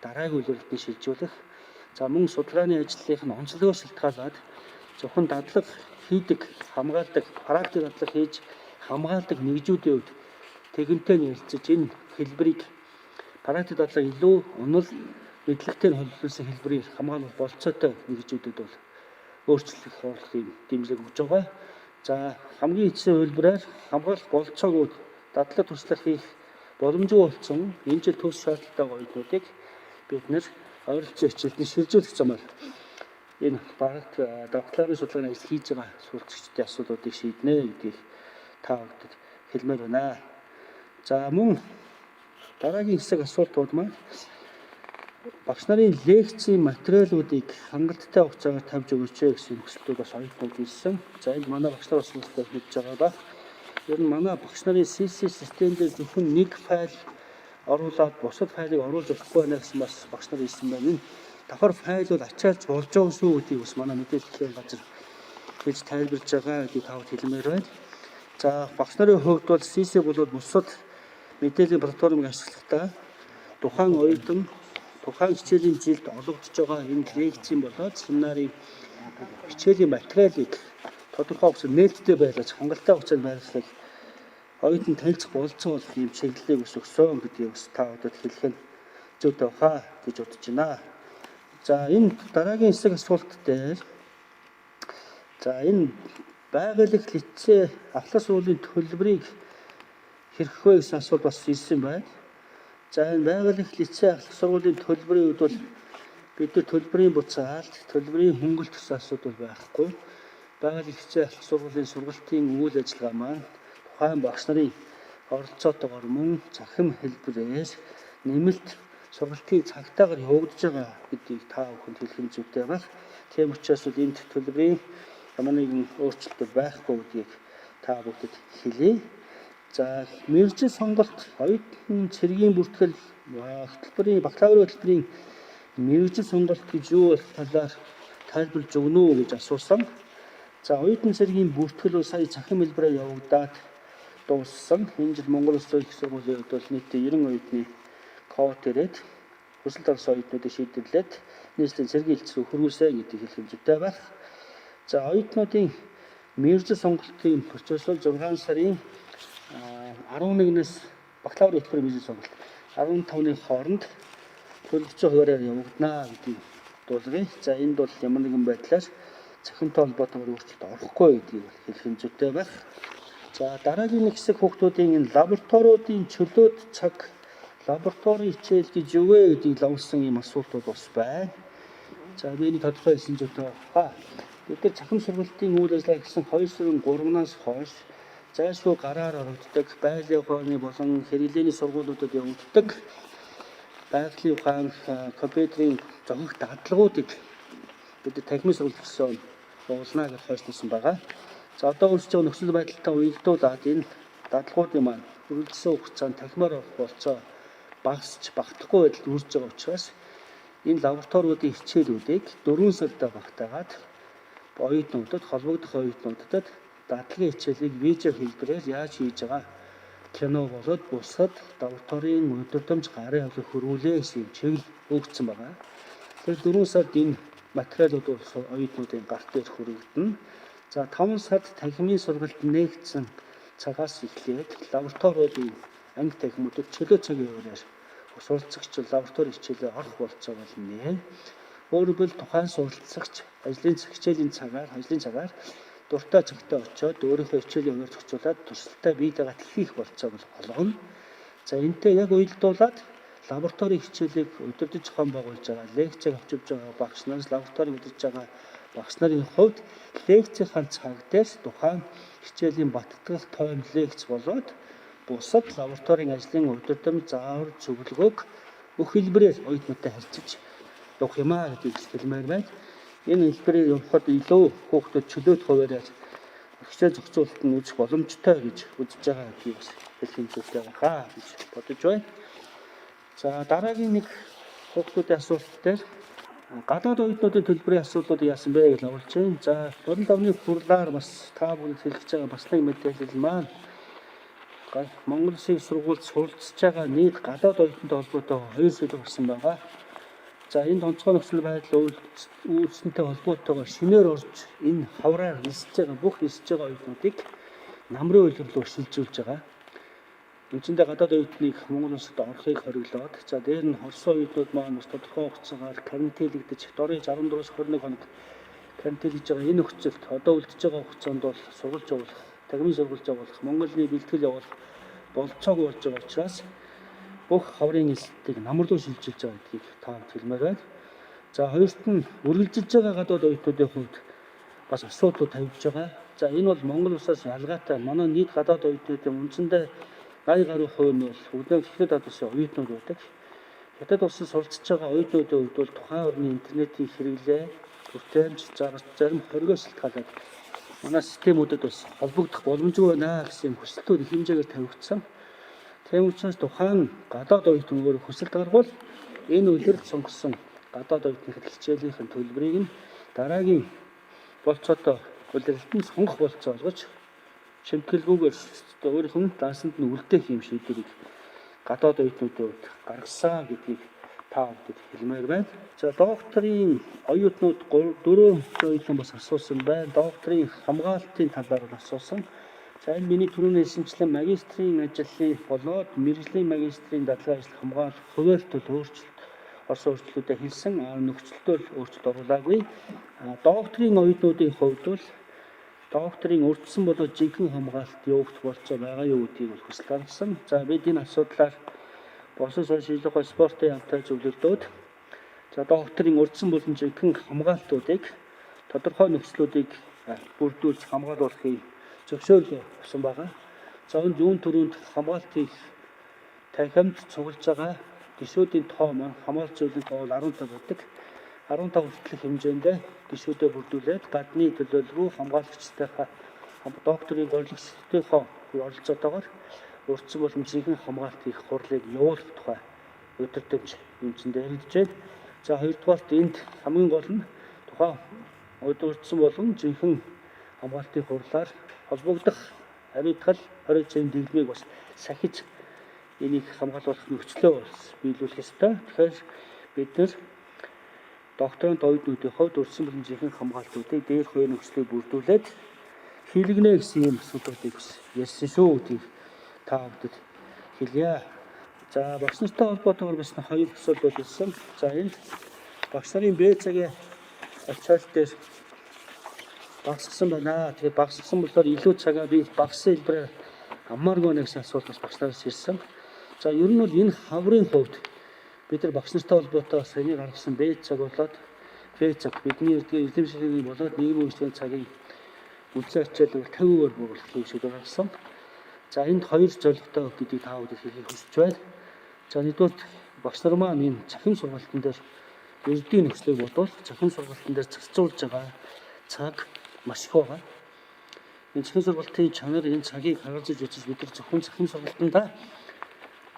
дараагийн улиралд нь шилжүүлэх. За мөн судалгааны ажлынх нь онцлогоос шалтгаалаад зөвхөн дадлага хийдэг, хамгаалдаг, практик дадлага хийж хамгаалдаг нэгжүүдийн хувьд тэгэнтэй ярилцаж энэ хэлбэрийг практик дадлага илүү онол мэдлэгтэй холбоосон хэлбэрийг хамгаалах болцоотой нэгжүүдэд бол өөрчлөлт оруулах юм дэмжлэг өгж байгаа. За хамгийн эцсийн хувилбараар хамгаалах болцоогүй дадлага туршлага хийх боломжгүй болсон энэ жил төгс шаардлагатай оюутнуудыг бид нэр ойролцоо хичээлд нь шилжүүлэх замаар энэ багт бакалаврын судалгааны ажил хийж байгаа суралцагчдын асуудлуудыг шийднэ гэдгийг та бүхэнд хэлмээр байна. За мөн Дараагийн хэсэг асуултууд маань багш нарын лекцийн материалуудыг хангалттай хугацаагаар тавьж өгөөч гэсэн хүсэлтүүд бас оюутнууд ирсэн. За энд манай багш нар бас мэдж байгаа ба. Ер нь манай багш нарын CC систем дээр зөвхөн нэг файл оруулаад бусад файлыг оруулж болохгүй байна гэсэн бас багш нар ирсэн байна. Энэ давхар файл бол ачаалж болж байгаа шүү гэдгийг бас манай мэдээллийн газар хэлж тайлбарлаж байгаа гэдгийг тавд хэлмээр байна. За багш нарын хувьд бол CC болоод бусад мэдээллийн платформыг ашиглахдаа тухайн оюутан тухайн хичээлийн жилд олгодож байгаа энэ лекцийн болоод семинарын хичээлийн материалыг тодорхой хугацаанд нээлттэй байлгаж хангалттай хугацаанд байлгахыг оюутан танилцах болцоо болох юм чиглэлийг ус өгсөн гэдгийг бас та бүхэнд хэлэх нь зүйтэй баха гэж бодож байна. За энэ дараагийн хэсэг асуулт дээр за энэ байгаль лицей ахлах сургуулийн төлбөрийг хэрэг вэ гэсэн асуулт бас ирсэн байна. За энэ байгаль лицей ахлах сургуулийн төлбөрийн хувьд бол бид нар төлбөрийн буцаалт, төлбөрийн хөнгөлт гэсэн асуудал байхгүй. Байгаль лицей ахлах сургуулийн сургалтын үйл ажиллагаа маань тухайн багш нарын оролцоотойгоор мөн цахим хэлбэрээр нэмэлт сургалтын цагтаагаар явагдаж байгаа гэдгийг та бүхэнд хэлэх нь зүйтэй байна. Тийм учраас бол энд төлбөрийн ямар нэгэн өөрчлөлт байхгүй гэдгийг та бүхэнд хэлье. За мэргэжил сонголт, оюутан цэргийн бүртгэл, хөтөлбөрийн бакалаврын хөтөлбөрийн мэргэжил сонголт гэж юу болох талаар тайлбарлаж өгнө үү гэж асуусан. За оюутан цэргийн бүртгэл бол сая цахим хэлбэрээр явагдаад дууссан. Энэ жил Монгол Улсын их сургуулийн хувьд бол нийтдээ 90 оюутны код ирээд хүсэлт авсан оюутнуудыг шийдвэрлээд нийслэлийн цэргийн хэлц рүү хөрвүүлсэн гэдгийг хэлэх юм зүйтэй байх. За оюутнуудын мэргэжил сонголтын процесс бол 6 сарын 11-ээс бакалаврын хөтөлбөрийн мэргэжил сонголт 15-ны хооронд төлөвлөсөн хуваараар явагдана гэдгийг дуулгая. За энд бол ямар нэгэн байдлаар цахимтай холбоотойгоор өөрчлөлт орохгүй гэдгийг хэлэх юм зүйтэй байх. За дараагийн нэг хэсэг хүүхдүүдийн энэ лабораториудын чөлөөт цаг, лабораторийн хичээл гэж юу вэ гэдгийг лавлсан ийм асуултууд бас байна. За би энийг тодорхой хэлсэн зүйтэй байна. Бид нар цахим сургалтын үйл ажиллагаа гэсэн 2 сарын 3-наас хойш зайлшгүй гараар орогддог, байгалийн ухааны болон хэрэглээний сургуулиудад явагддаг байгалийн ухаан, компьютерийн зохих дадлагуудыг бид танхимын сургалт гэсэн явуулна гэж хойшлуулсан байгаа. За одоо үүсэж байгаа нөхцөл байдалтай уялдуулаад энэ дадлагуудын маань үргэлжлсэн хугацаанд танхимаар орох болцоо багасч багтахгүй байдалд үүсэж байгаа учраас энэ лабораториудын хичээлүүдийг 4 сарда багтаагаад оюутнуудад, холбогдох оюутнуудад дадлагын хичээлийг видео хэлбэрээр яаж хийж байгаа кино болоод бусад лабораторийн удирдамж гарын авлага хөрвүүлээ гэсэн юм чиглэл өгсөн байгаа. Тэгэхээр 4 сард энэ материалууд бол оюутнуудын гарт дээр хүрэгдэнэ. За 5 сард танхимын сургалт нээгдсэн цагаас эхлээд лабораториудын анги танхимуудад чөлөө цагийн хуваараар суралцагч лаборатори хичээлээ орох болцоо болно. Өөрөөр хэлбэл тухайн суралцагч ажлын хичээлийн цагаар дуртай цагтаа очиод өөрийнхөө хичээлийн хуваар зохицуулаад туршилтаа видеогаа хийх болцоог олгоно. За энэтэй яг уялдуулаад лабораторийн хичээлийг удирдах зохион байгуулж байгаа, лекцийг авч явж байгаа багш нараас лабораторийг удирдах байгаа багш нарын хувьд лекцийнхаа цаг дээрс тухайн хичээлийн баттгах тойм лекц болоод бусад лабораторийн ажлын удирдамж, заавар, зөвлөгөөг бүх хэлбэрээр оюутнуудтай харьцаж явах юм а гэдгийг хэлмээр байна. Энэ хэлбэрээр явахад илүү хүүхдүүд чөлөөт хуваараар хичээл зохицуулалт нь үзэх боломжтой гэж үзэж байгаа гэдгийг бас хэлэх юм зүйтэй байхаа гэж бодож байна. За дараагийн нэг хүүхдүүдийн асуулт дээр гадаад оюутнуудын төлбөрийн асуудлууд яасан бэ гэж лавлж байна. За 25-ны хурлаар бас та бүхэнд хэлж байгаа бас нэг мэдээлэл маань Монгол Улсын сургуульд суралцж байгаа нийт гадаад оюутантай холбоотой хоёр сэдв гарсан байгаа. За энэ тонцгой нөхцөл байдал үүсэнтэй холбоотойгоор шинээр орж энэ хавраар нисэж байгаа бүх нисэж байгаа оюутнуудыг намрын үйлдвэр рүү шилжүүлж байгаа. Үндсэндээ гадаад оюутныг Монгол улсад орохыг хориглоод, за дээр нь орсон оюутнууд маань бас тодорхой хугацаагаар карантинлэгдэж, дорын 64-аас 21 хоног карантинлэж байгаа энэ нөхцөлд одоо үлдэж байгаа хугацаанд бол сургалж явуулах, танхимын сургалж явуулах, Монголын бэлтгэл явуулах болцоог болж байгаа учраас бүх хаврын элсэлтийг намар руу шилжүүлж байгаа гэдгийг та хэлмээр байна. За хоёрт нь үргэлжилж байгаа гадаад оюутнуудын хувьд бас асуудлууд тавьж байгаа. За энэ бол Монгол улсаас ялгаатай манай нийт гадаад оюутнуудын үндсэндээ 80 гаруй хувь нь бол бүгдээ Хятад улсын оюутнууд байдаг. Хятад улсад суралцж байгаа оюутнуудын хувьд бол тухайн орны интернетийн хэрэглээ, хүртээмж, зарим хоригоос шалтгаалаад манай системүүдэд бас холбогдох боломжгүй байна гэсэн хүсэлтүүд их хэмжээгээр тавигдсан. Тийм учраас тухайн гадаад оюутан өөр хүсэлт гаргавал энэ улирал сонгосон гадаад оюутны хичээлийнхэн төлбөрийг нь дараагийн болцоотой улиралд нь сонгох болцоо олгож шимтгэлгүйгээр өөрийнх нь дансанд нь үлдээх юм шийдвэрийг гадаад оюутнуудын хувьд гаргасан гэдгийг та бүхэнд хэлмээр байна. За, докторийн оюутнууд 4 оюутан бас асуусан байна. Докторийн хамгаалтын талаар бол асуусан. За, энэ миний түрүүний хэлсэнчлэн магистрийн ажлын болоод мэргэжлийн магистрийн дадлага ажил хамгаалах хуваарьт бол өөрчлөлт орсон өөрчлөлтүүдэд хэлсэн. Нөхцөлтөө өөрчлөлт оруулаагүй. Докторийн оюутнуудын хувьд бол докторийн урьдчилсан болоод жинхэнэ хамгаалалт явагдах болцоо байгаа юу гэдгийг бол хүсэл гаргасан. За, бид энэ асуудлаар Болсон соёл шинжлэх ухаан спортын яамтай зөвлөлдөөд, за, докторийн урьдчилсан болон жинхэнэ хамгаалтуудыг тодорхой нөхцлүүдийг бүрдүүлж хамгаалуулахыг зөвшөөрөл авсан байгаа. За, энэ зүүн түрүүнд хамгаалт хийх танхимд цуглаж байгаа гишүүдийн тоо маань хамгаалт зүйлийн тоо бол 15 байдаг. 15 хүртэлх хэмжээнд гишүүдээ бүрдүүлээд гадны төлөөлгөө хамгаалагчдынхаа, докторийн горилгочдынхоо оролцоотойгоор урьдчилсан болон жинхэнэ хамгаалт хийх хурлыг явуулах тухай удирдамж үндсэндээ яригдж байна. За, хоёрдугаарт энд хамгийн гол нь тухайн урьдчилсан болон жинхэнэ хамгаалтын хурлаар холбогдох хариуцгал 20 цагийн дэглэмийг бас сахиж энийг хамгаалуулах нөхцлөө бас биелүүлэх ёстой. Тэгэхээр бид нар докторант оюутнуудын хувьд урьдчилсан болон жинхэнэ хамгаалтуудыг дээрх хоёр нөхцлийг бүрдүүлээд хийлгэнэ гэсэн ийм асуудлыг бас ярьсан шүү гэдгийг та бүхэнд хэлье. За, багш нартай холбоотойгоор бас хоёр асуудал бол ирсэн. За, энд багш нарын Б цагийн ачаал дээр багасгасан байна. Тэгээд багасгасан болохоор илүү цагаа би багассан хэлбэрээр аммааргүй нэг гэсэн асуулт бас багш нараас ирсэн. За, ер нь бол энэ хаврын хувьд бид нар багш нартай холбоотой саяны гаргасан Б цаг болоод Б цаг бидний эрдэм ширхгийн болоод нийгмийн үйлчлэгийн цагийн үндсэн ачаалал бол 50%-аар бууруулах юм шиг гаргасан. За, энд хоёр зорилготой гэдгийг та бүхэнд хэлэхийг хүсэж байна. За, нэгдүгээр багш нар маань энэ цахим сургалтын дээр эрдийн нөхцөлийг бодвол цахим сургалтын дээр зарцуулж байгаа цаг маш их байгаа. Энэ цахим сургалтын чанар, энэ цагийг харгалзаж үзэж бид нар зөвхөн цахим сургалтандаа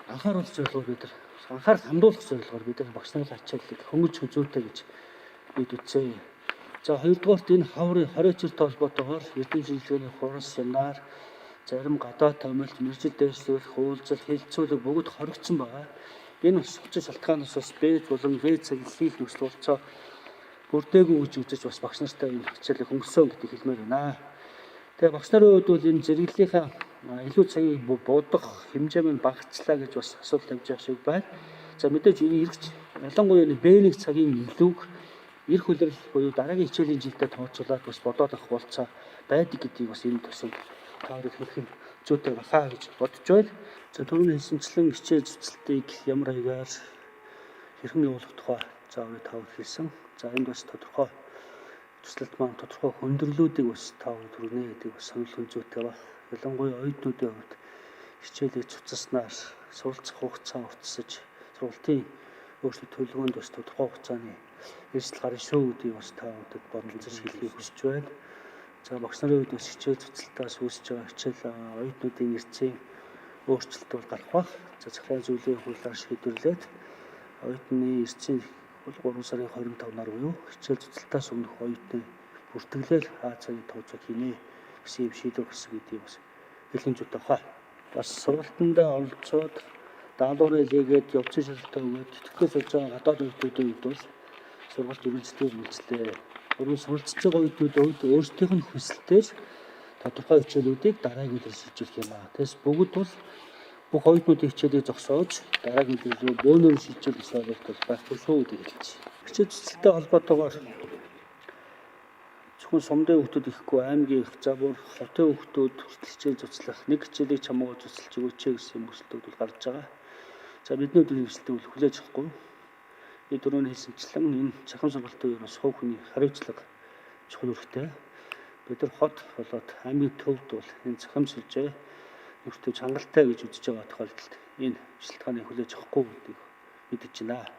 анхааруулах зорилгоор, бид нар анхаарал хандуулах зорилгоор бид нар багш нарын ачааллыг хөнгөж зүйтэй гэж бид үзсэн. За, хоёрдугаарт энэ хаврын 20 жилтэй холбоотойгоор эрдэм шинжилгээний хурал, семинар, зарим гадаад томилт, мэргэжил дээшлүүлэх, уулзалт, хэлэлцүүлэг бүгд хоригдсон байгаа. Энэ учир шалтгаанаас бас Б болон В цаг хийх нөхцөл болцоо бүрдээгүй гэж үзэж бас багш нартай энэ хичээлийг хөнгөсөн гэдгийг хэлмээр байна. Тэгээ багш нарын хувьд бол энэ зэрэглэлийнхаа илүү цагийг бодох хэмжээ минь багацлаа гэж бас асуулт тавьж байгаа шиг байна. За, мэдээж энэ ирэх, ялангуяа энэ Б1 цагийн илүүг ирэх улирал буюу дараагийн хичээлийн жилдээ тооцоолоод бас бодоод авах болцоо байдаг гэдгийг бас энэ төсөв та нарыг хэлэх нь зүйтэй бахаа гэж бодож байна. За, түрүүний хэлсэнчлэн хичээл зүтгэлтийг ямар хаягаар хэрхэн явуулах тухай зааврыг та бүхэн хэлсэн. За, энд бас тодорхой төслөлт маань тодорхой хүндрэлүүдийг бас та бүхэн түргэнэ гэдгийг бас санал зүйтэй баг. Ялангуяа оюутнуудын хувьд хичээлийг цуцсанаар суралцах хугацаа уртсаж, сургалтын өөрчлөлт төлөвлөгөөнд бас тодорхой хугацааны эрсдэл гарна шүү гэдгийг бас та бүхэнд бодолцож хэлэхийг хүсэж байна. За, багш нарын хувьд бас хичээл цуцлалтаас үүсэж байгаа хичээл оюутнуудын эрсдлийн өөрчлөлт бол гарах бах. За, захиргааны зүйлийн хуулиар шийдвэрлээд оюутны эрсдлийн бол 3 сарын 25-наар буюу хичээл цуцлалтаас өмнөх оюутны бүртгэлээр А цагийн тооцоог хийнэ гэсэн юм шийдвэр гарсан гэдгийг бас хэлэх зүйтэй бай. Бас сургалтандаа оролцоод даалгаврыг хийгээд явцын шалгалтаа өгөөд итгэл сууж байгаа гадаад оюутнуудын хувьд бол сургалт үргэлжлэхээр үргэлжлээ. Өргөн суралцж байгаа оюутнуудын хувьд өөрсдийнх нь хүсэлтээр тодорхой хичээлүүдийг дараагийн үеэр шилжүүлэх юм аа. Тэгээс бүгд бол бүх оюутнуудын хичээлийг зогсоож дараагийн үеэр рүү бөөнөр шилжүүлэх ойлголт бол байхгүй шүү гэдгийг хэлж. Хичээл цэцэлтэй холбоотойгоор зөвхөн сумдын хүүхдүүд ихгүй, аймгийн их, за бүр хотын хүүхдүүд хүртэл хичээл цуцлах, нэг хичээлийг чамаагүй цуцалж өгөөч гэсэн хүсэлтүүд бол гарч байгаа. За, бидний өдрийн хүсэлтийг бол хүлээж авахгүй. Би түрүүний хэлсэнчлэн энэ цахим сургалтын үеэр бас хувь хүний хариуцлага чухал үүрэгтэй. Бид нар хот болоод аймгийн төвд бол энэ цахим сүлжээ нөхцөл хангалттай гэж үзэж байгаа тохиолдолд энэ шалтгааныг хүлээж авахгүй гэдгийг мэдэж байна.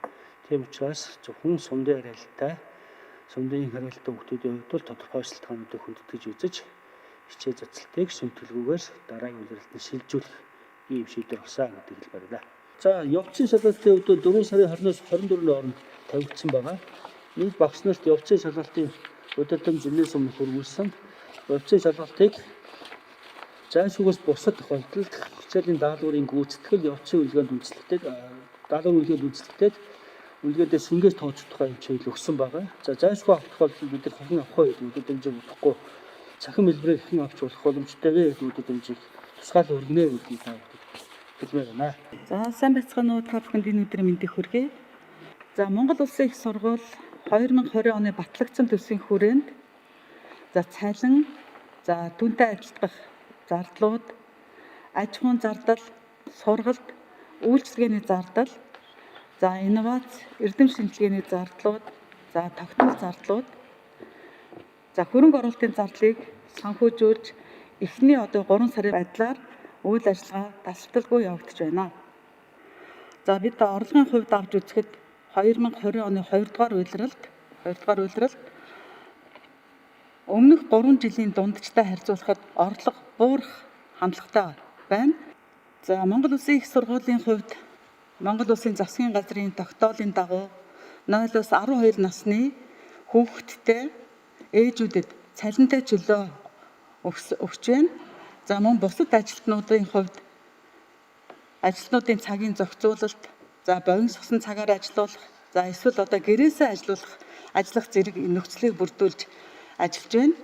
Тийм учраас зөвхөн сумдын хариалтай хүмүүсийн хувьд бол тодорхой шалтгаануудыг хүндэтгэж үзэж хичээл зуцалтыг шимтгэлгүйгээр дараагийн улиралд нь шилжүүлэх ийм шийдвэр гарсан гэдгийг хэлмээр байна. За, явцын шалгалтын хувьд бол 4 сарын 20-оос 24-ний хооронд тавигдсан байгаа. Нийт багш нарт явцын шалгалтын удирдамж өмнөөс өмнө хүргүүлсэн. Явцын шалгалтыг зайлшгүйгээс бусад тохиолдолд хичээлийн даалгаврын гүйцэтгэл явцын үнэлгээнд үндэслэгдээд даалгаврын үнэлгээнд үндэслэгдээд үнэлгээндээ шингээж тооцох тухай хэмжээл өгсөн байгаа. За, зайлшгүй авах тохиолдолд бид нар хэрхэн авах вэ гэдэг удирдамжийг удахгүй цахим хэлбэрээр хэрхэн авч болох боломжтой вэ гэдэг удирдамжийг тусгаал өргөнө гэдгийг та бүхэнд хэлмээр байна. За, сайн байцгаана уу, та бүхэнд энэ өдрийн мэндийг хүргэе. За, Монгол Улсын их сургууль 2020 оны батлагдсан төсвийн хүрээнд за цалин, за түүнтэй адилтгах зардлууд, аж ахуйн зардал, сургалт, үйлчилгээний зардал, за инновац, эрдэм шинжилгээний зардлууд, за тогтмол зардлууд, за хөрөнгө оруулалтын зардлыг санхүүжүүлж эхний одоо 3 сарын байдлаар үйл ажиллагаа дасалталгүй явагдаж байна. За, бид орлогын хувьд авч үзэхэд 2020 оны 2 дугаар улиралд өмнөх 3 жилийн дундчтай харьцуулахад орлого буурах хандлагатай байна. За, Монгол Улсын их сургуулийн хувьд Монгол Улсын засгийн газрын тогтоолын дагуу 0-оос 12 насны хүүхэдтэй ээжүүдэд цалинтай чөлөө өгч байна. За, мөн бусад ажилтнуудын хувьд ажилтнуудын цагийн зохицуулалт, за богино цагаар ажиллуулах, за эсвэл одоо гэрээсээ ажиллах зэрэг нөхцөлийг бүрдүүлж ажиллаж байна.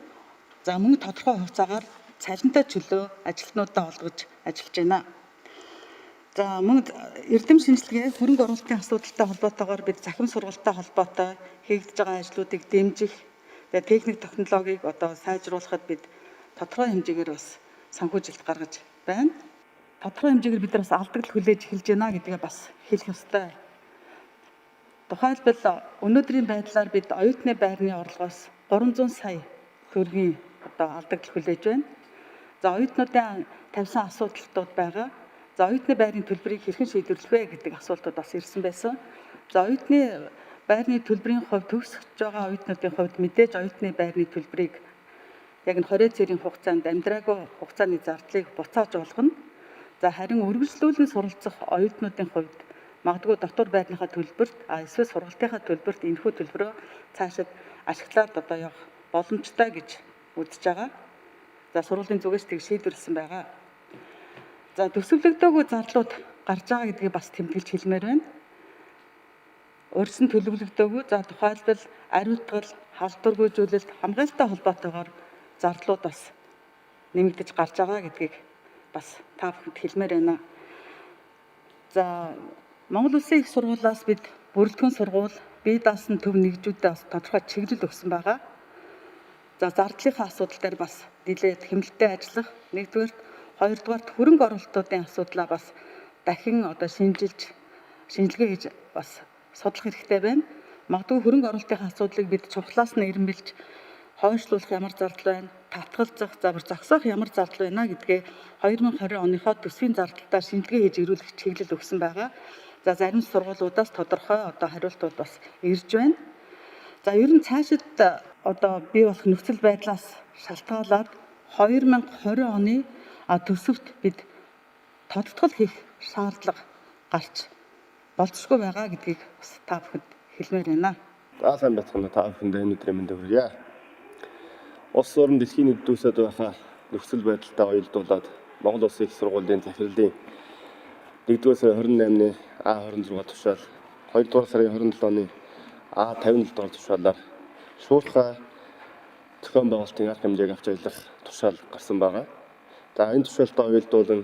За, мөн тодорхой хугацаагаар цалинтай чөлөө ажилтнуудаа олгож ажиллаж байна. За, мөн эрдэм шинжилгээ, хөрөнгө оруулалтын асуудалтай холбоотойгоор бид цахим сургалттай холбоотой хийгдэж байгаа ажлуудыг дэмжих, тэгээ техник технологиг одоо сайжруулахад бид тодорхой хэмжээгээр бас санхүүжилт гаргаж байна. Тодорхой хэмжээгээр бид нар бас алдагдал хүлээж эхэлж байна гэдгээ бас хэлэх ёстой. Тухайлбал, өнөөдрийн байдлаар бид оюутны байрны орлогоос 300 сая төгрөгийн одоо алдагдал хүлээж байна. За, оюутнуудын тавьсан асуудлууд байгаа. За, оюутны байрны төлбөрийг хэрхэн шийдвэрлэх вэ гэдэг асуултууд бас ирсэн байсан. За, оюутны байрны төлбөрийн хувьд төгсөж байгаа оюутнуудын хувьд мэдээж оюутны байрны төлбөрийг яг нь 20 цэрийн хугацаанд амьдраагүй хугацааны зардлыг буцааж олгоно. За, харин үргэлжлүүлэн суралцах оюутнуудын хувьд магадгүй дотор байрныхаа төлбөрт, эсвэл сургалтынхаа төлбөрт энэхүү төлбөрөө цаашид ашиглаад одоо явах боломжтой гэж үзэж байгаа. За, сургуулийн зүгээс тэг шийдвэрлсэн байгаа. За, төсөвлөгдөөгүй зардлууд гарч байгаа гэдгийг бас тэмдэглэж хэлмээр байна. Урьдчилан төлөвлөгдөөгүй, за тухайлбал ариутгал, халдваргүйжүүлэлт, хамгаалалттай холбоотойгоор зардлууд бас нэмэгдэж гарч байгаа гэдгийг бас та бүхэнд хэлмээр байна. За, Монгол Улсын их сургуулиас бид бүрэлдэхүүн сургууль, бие даасан төв нэгжүүдэд бас тодорхой чиглэл өгсөн байгаа. За, зардлынхаа асуудал дээр бас нэлээд хэмнэлттэй ажиллах. Нэгдүгээрт, хоёрдугаарт хөрөнгө оруулалтуудын асуудлаа бас дахин одоо шинжилгээ хийж бас судлах хэрэгтэй байна. Магадгүй хөрөнгө оруулалтын асуудлыг бид чухлаас нь эрмэлж хойшлуулах ямар зардал байна, татгалзах, за бүр зогсоох ямар зардал байна гэдгээ 2020 оныхоо төсвийн зардалтаар шинжилгээ хийж ирүүлэх чиглэл өгсөн байгаа. За, зарим сургуулиудаас тодорхой одоо хариултууд бас ирж байна. За, ер нь цаашид одоо бий болох нөхцөл байдлаас шалтгаалаад 2020 оны төсөвт бид тодтгол хийх шаардлага гарч болцсохгүй байгаа гэдгийг бас та бүхэнд хэлмээр байна. За, сайн байцгаана, та бүхэнд энэ өдрийн мэндийг хүргье. Улс орон дэлхийн нэгдүүлсэд байхаа нөхцөл байдалтай уялдуулаад Монгол Улсын их сургуулийн захирлын 1-р сарын 28-ны А26 тушаал, 2-р сарын 27-ны А57 дугаар тушаалаар шуурхай зохион байгуулалтын арга хэмжээг авч ажиллах тушаал гарсан байгаа. За, энэ тушаалтай уялдуулан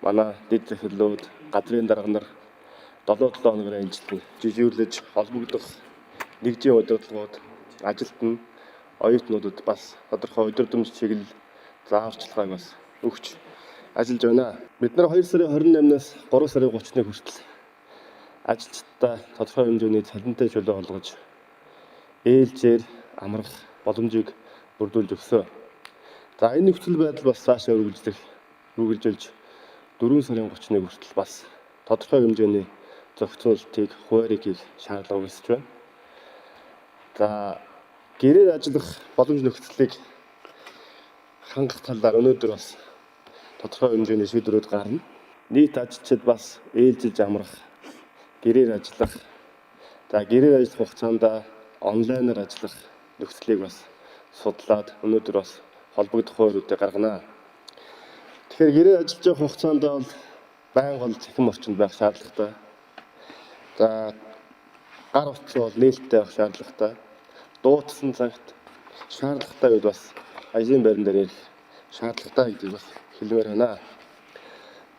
манай дэд захирлууд, газрын дарга нар 7-7 хоногор ажиллан жижиглэж холбогдох нэгжийн удирдлагууд, ажилтан, оюутнуудад бас тодорхой удирдамж чиглэл зааварчилгааг бас өгч ажиллаж байна. Бид нар 2 сарын 28-наас 3 сарын 30-ны хүртэл ажилчдаа тодорхой хэмжээний цалинтай чөлөө олгож ээлжээр амрах боломжийг бүрдүүлж өгсөн. За, энэ нөхцөл байдал бас цаашаа үргэлжлэх Үргэлжилж 4 сарын 31 хүртэл бас тодорхой хэмжээний зохицуултыг, хууриыг хийх шаардлага үүсэж байна. За, гэрээр ажиллах боломж нөхцөлийг хангах талаар өнөөдөр бас тодорхой хэмжээний шийдвэрүүд гарна. Нийт ажилчид бас ээлжилж амрах, гэрээр ажиллах, за гэрээр ажиллах хугацаанд онлайнаар ажиллах нөхцөлийг бас судлаад өнөөдөр бас холбогдох хуулиудыг гаргана. Тэгэхээр гэрээр ажиллаж байгаа хугацаанд бол байнга бол цахим орчинд байх шаардлагатай. За, гар утас бол нээлттэй байх шаардлагатай. Дуудсан цагт шаардлагатай үед бас ажлын байран дээр ярих шаардлагатай гэдгийг бас хэлмээр байна.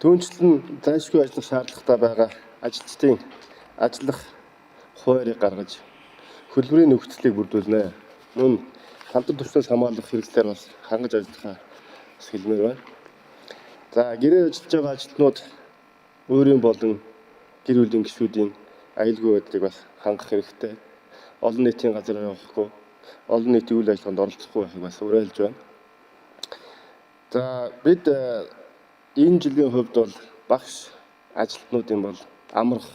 Түүнчлэн зайлшгүй ажиллах шаардлагатай байгаа ажилчдын ажиллах хуулийг гаргаж хөдөлмөрийн нөхцөлийг бүрдүүлнэ. Мөн халдвар төвчнөөс хамгаалах хэрэгслээр бас хангаж ажиллахаа бас хэлмээр байна. За, гэрээр ажиллаж байгаа ажилтнууд өөрийн болон гэр бүлийн гишүүдийн аюулгүй байдлыг бас хангах хэрэгтэй. Олон нийтийн газар явахгүй, олон нийтийн үйл ажиллагаанд оролцохгүй байхыг бас уриалж байна. За, бид энэ жилийн хувьд бол багш ажилтнуудын бол амрах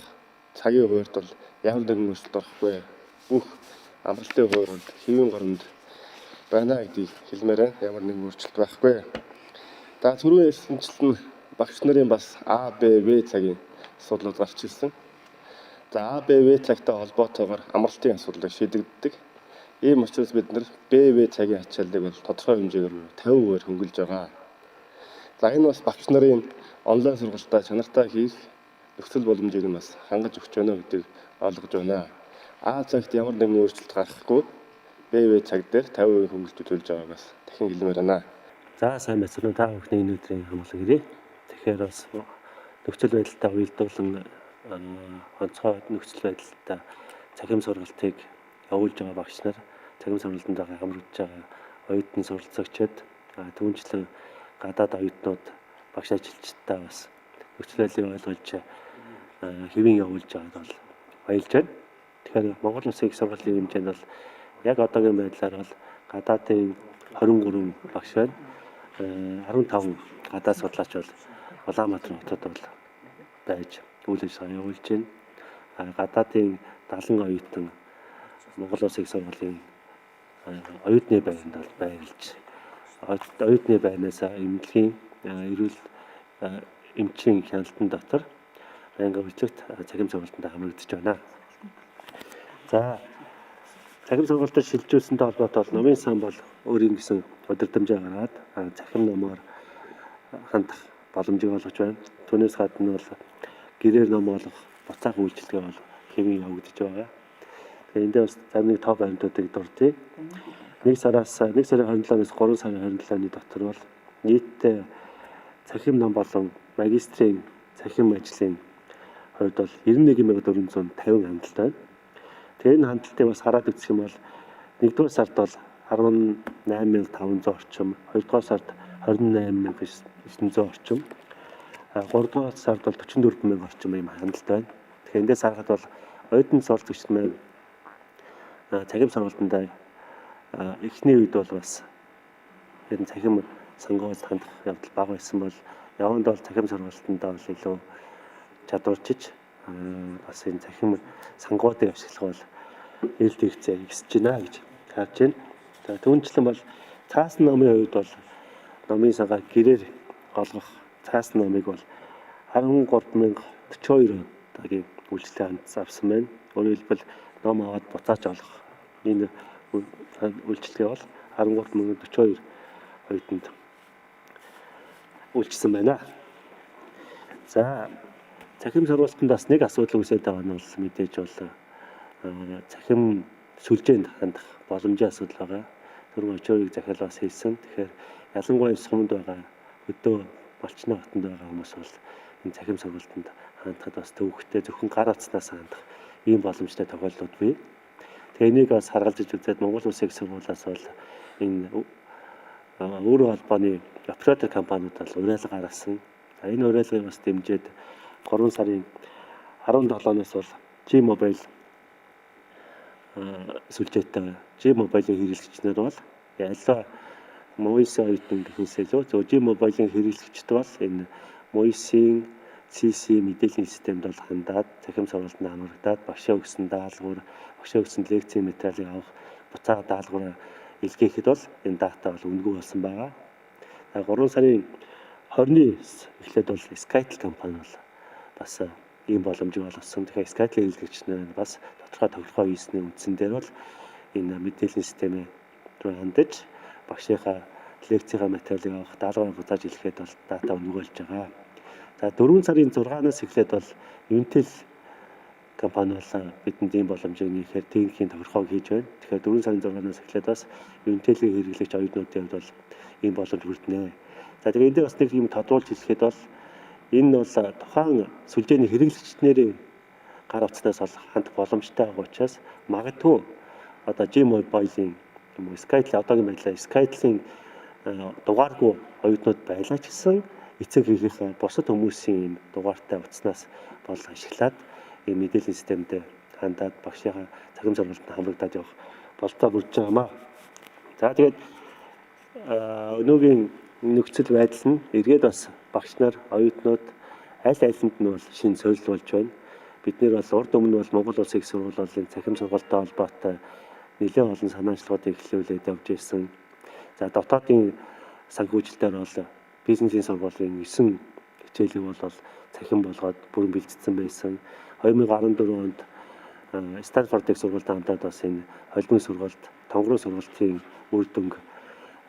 цагийн хуваарьт бол ямар нэгэн өөрчлөлт орохгүй. Бүх амралтын хуваар бол хэвийн горимд байна гэдгийг хэлмээр байна. Ямар нэгэн өөрчлөлт байхгүй. За, түрүүн ярьсанчлан багш нарын бас А, Б, В цагийн асуудлууд гарч ирсэн. За, А, Б, В цагтай холбоотойгоор амралтын асуудлыг шийдэгддэг. Ийм учраас бид нар Б, В цагийн ачааллыг бол тодорхой хэмжээгээр 50% хөнгөлж байгаа. За, энэ бас багш нарын онлайн сургалтаа чанартай хийх нөхцөл боломжийг нь бас хангаж өгч байна гэдгийг ойлгож байна. А цагт ямар нэгэн өөрчлөлт гаргахгүй, Б, В цаг дээр 50% хөнгөлөлт төлж байгааг бас дахин хэлмээр байна. За, сайн байцгаана уу, та бүхний энэ өдрийн амгалан ирээ. Тэгэхээр бас нөхцөл байдалтай уялдуулан онцгой нөхцөл байдалтай цахим сургалтыг явуулж байгаа багш нар, цахим сургалтанд байгаа хамрагдж байгаа оюутан суралцагчид, түүнчлэн гадаад оюутнууд, багш ажилчдаа бас нөхцөл байдлыг ойлгож хэвийн явуулж байгаад бол баярлж байна. Тэгэхээр Монгол Улсын их сургуулийн хэмжээнд бол яг одоогийн байдлаар бол гадаадын 23 багш байна. 15 гадаад судлаач бол Улаанбаатар хотод бол байж үйл ажиллагаа явуулж байна. Гадаадын 70 оюутан Монгол Улсын их сургуулийн оюутны байранд бол байрлаж, оюутны байрнаас эмнэлгийн эрүүл эмчийн хяналтан дотор байнгын үйлчлэгт цахим сургалтанд хамрагдаж байна. За, цахим сургалтад шилжүүлсэнтэй холбоотой бол номын сан бол өөрийн гэсэн удирдамжаа гаргаад цахим номоор хандах боломжийг олгож байна. Түүнээс гадна бол гэрээр ном олгох буцаах үйлчилгээ бол хэвийн явагдаж байгаа. Тэгээ эндээ бас зарим нэг топ баримтуудыг дурдъя. 1 сараас 1 сарын 27-наас 3 сарын 27-ны дотор бол нийтдээ цахим ном болон магистрийн цахим ажлын хувьд бол 91,450 хандалт байна. Тэгээ энэ хандлтыг бас хараад үзэх юм бол 1-р сард бол 18,500 орчим, 2-р сард 28,900 орчим, 3-р сард бол 44,000 орчим ийм хандалт байна. Тэгэхээр эндээс харахад бол оюутан суралцагчид маань цахим сургалтанд эхний үед бол бас ер нь цахим сонгоод хандах явдал бага байсан бол яванд бол цахим сургалтанд бол илүү чадварчиж бас энэ цахим сангуудыг ашиглах бол ээлт хэрэгцээ ихсэж байна гэж харж байна. За, түүнчлэн бол цаасан номын хувьд бол номын сангаа гэрээр олгох цаасан номыг бол 13,042 удаагийн үйлчлэгээ хандсан авсан байна. Өөрөөр хэлбэл ном аваад буцааж олох энэ үйлчилгээ бол 13,042 оюутанд үйлчилсэн байна. За, цахим сургалтанд бас нэг асуудал үүсээд байгаа нь бол мэдээж бол цахим сүлжээнд хандах боломжийн асуудал байгаа. Түрүүн очиорыг захиал бас хийсэн. Тэгэхээр ялангуяа сумд байгаа, өдөө Малчны хотонд байгаа хүмүүс бол энэ цахим сургалтанд хандахад бас төвөгтэй, зөвхөн гар утаснаас хандах ийм боломжтой тохиолдлууд бий. Тэгээ энийг бас харгалзаж үзээд Монгол Улсын их сургуулиас бол энэ өөрийн холбооны оператор компаниуд бол уриалга гаргасан. За, энэ уриалгыг бас дэмжиж 3 сарын 17-наас бол G-Mobile сүлжээтэй G-Mobile-ийн хэрэглэгчнэр бол аливаа MUIS-ийн оюутан гэхээсээ илүү зөв G-Mobile-ын хэрэглэгчид бол энэ MUIS-ийн CC мэдээллийн системд бол хандаад цахим сургалтанд хамрагдаад багшаа өгсөн даалгавар, багшаа өгсөн лекцийн материалыг авах, буцаага даалгавраа илгээхэд бол энэ дата бол үнэгүй болсон байгаа. За 3 сарын 20-ны эхлээд бол Skytel компани бол бас ийм боломжийг олгосон. Тэгэхээр Skytel хэрэглэгч нар бас тодорхой тохиргоо хийсний үндсэн дээр бол энэ мэдээллийн системээ рүү хандаж багшийнхаа лекцийнхаа материалыг авах, даалгавраа буцааж илгээхэд бол дата үнэгүй болж байгаа. За 4 сарын 6-наас эхлээд бол Unitel компани бол бидэнд ийм боломжийг нээхээр техникийн тохиргоог хийж байна. Тэгэхээр 4 сарын 6-наас эхлээд бас Unitel-ийн хэрэглэгч оюутнуудын хувьд бол ийм боломж бүрднэ. За тэгээ энэ дээр бас нэг юм тодруулж хэлэхэд бол энэ бол тухайн сүлжээний хэрэглэгчдийн гар утаснаас бол хандах боломжтой байгаа учраас магадгүй одоо G-Mobile-ийн юм уу Skytel, одоогийн байдлаар Skytel-ийн дугааргүй оюутнууд байлаа ч гэсэн эцэг эхийнхээ бусад хүмүүсийн юм дугаартай утаснаас бол ашиглаад ийм мэдээллийн системд хандаад багшийнхаа цахим сургалтанд хамрагдаад явах бололцоо бүрдэж байгаа юм аа. За тэгээд өнөөгийн нөхцөл байдал нь эргээд бас багш нар, оюутнууд аль алинд нь бол шинэ сорил болж байна. Бид нэр бол урд өмнө бол Монгол Улсын их сургууль бол энэ цахим сургалттай холбоотой нэлээд олон санаачлагуудыг эхлүүлээд явж ирсэн. За дотоодын санхүүжилтээр бол бизнесийн сургуулийн 9 хичээлийг бол цахим болгоод бүрэн бэлтгэсэн байсан. 2014 онд Станфорд их сургуультай хамтраад бас энэ холбооны сургалт, тонгороо сургалтын үр дүнг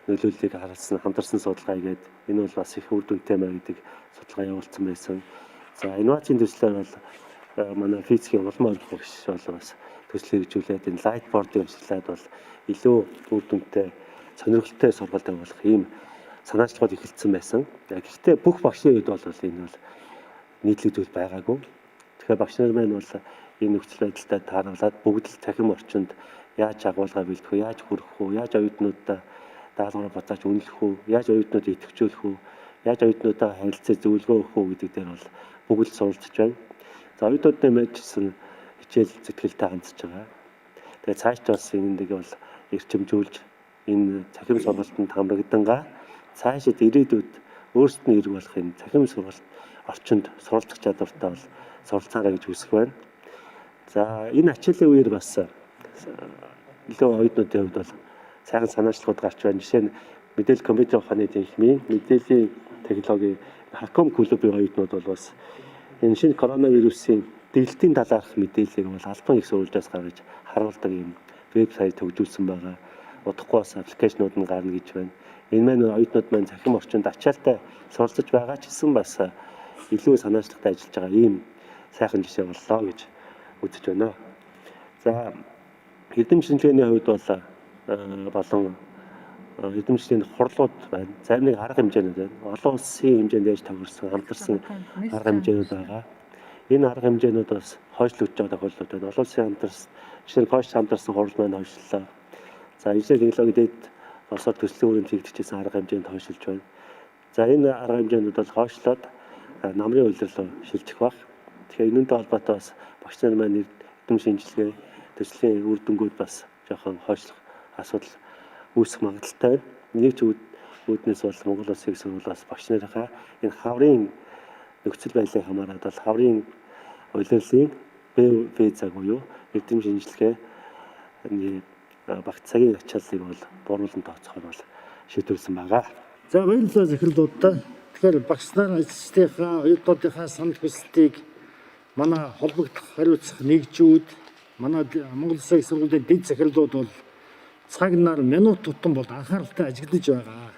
нөлөөллийг харуулсан хамтарсан судалгаа хийгээд энэ бол бас их үр дүнтэй маа гэдэг судалгаа явуулсан байсан. За инновацийн төслөөр бол манай физикийн улам орох багш бол бас төсөл хэрэгжүүлээд энэ lightboard-ыг ашиглаад бол илүү үр дүнтэй, сонирхолтой сургалт явуулах ийм санаачлагууд эхэлсэн байсан. Гэхдээ бүх багшийн үед бол энэ бол нийтлэг зүйл байгаагүй. Тэгэхээр багш нар маань бол энэ нөхцөл байдалтай тааруулаад бүгд л цахим орчинд яаж агуулга бэлдэх вэ, яаж хүргэх үү, яаж оюутнуудаа даалгавраа буцааж үнэлэх үү, яаж оюутнуудыг идэвхжүүлэх үү, яаж оюутнуудаа харилцаа зөвлөгөө өгөх үү гэдэг дээр бол бүгд л суралцж байна. За оюутнуудын мэдсэн хичээл зүтгэлтэй хандж байгаа. Тэгээ цааш бас энэ нэг бол эрчимжүүлж энэ цахим сургалтанд хамрагдангаа цаашид ирээдүйд өөрсдөд нь хэрэг болох энэ цахим сургалт орчинд суралцах чадвартай бол суралцаарай гэж хүсэх байна. За энэ ачааллын үеэр бас илүү оюутнуудын хувьд бол сайхан санаачлагууд гарч байна. Жишээ нь мэдээлэл компьютер ухааны техникийн мэдээллийн технологийн Хаком клубын оюутнууд бол бас энэ шинэ коронавирусын дэглэлтийн талаарх мэдээллийг бол албан их сурвалжаас гаргаж харуулдаг юм вебсайт хөгжүүлсэн байгаа. Удахгүй бас аппликейшнууд нь гарна гэж байна. Энэ маань оюутнууд маань цахим орчинд ачаалтай суралцж байгаа ч гэсэн бас илүү санаачлагтай ажиллаж байгаа ийм сайхан жишээ боллоо гэж үзэж байна. За эрдэм шинжилгээний хувьд бол болон эрдэм шинжилгээний хурлууд байна. Зарим нэг арга хэмжээнүүд байна. Олон улсын хэмжээнд яаж тохирсон, хамтарсан арга хэмжээнүүд байгаа. Энэ арга хэмжээнүүд бас хойшлогдож байгаа тохиолдлууд байна. Олон улсын хамтарсан, жишээ нь Польш хамтарсан хурал маань хойшлолоо. За инженер технологи дэд босоод төслийн хүрээнд хийгдчихсэн арга хэмжээнд хойшилж байна. За энэ арга хэмжээнүүд бол хойшлоод намрын улирал руу шилжих баг. Тэгэхээр энэнтэй холбоотой бас багш нар маань эрдэм шинжилгээ төслийн үр дүнгууд бас жоохон хойшлох асуудал үүсэх магадлалтай байна. Нэг ч үүднээс бол Монгол Улсын их сургууль бас багш нарынхаа энэ хаврын нөхцөл байдлыг хамаарат бол хаврын улирлын БВ цаг буюу эрдэм шинжилгээ багц цагийн ачааллыг бол бууруулан тооцохоор бол шийдвэрлсэн байгаа. За баярлалаа захирлуудаа. Тэгэхээр багш нар ажилчдынхаа, оюутнуудынхаа санал хүсэлтийг манай холбогдох хариуцах нэгжүүд, манай Монгол Улсын их сургуулийн дэд захирлууд бол цаг нар минут тутам бол анхааралтай ажиглаж байгаа.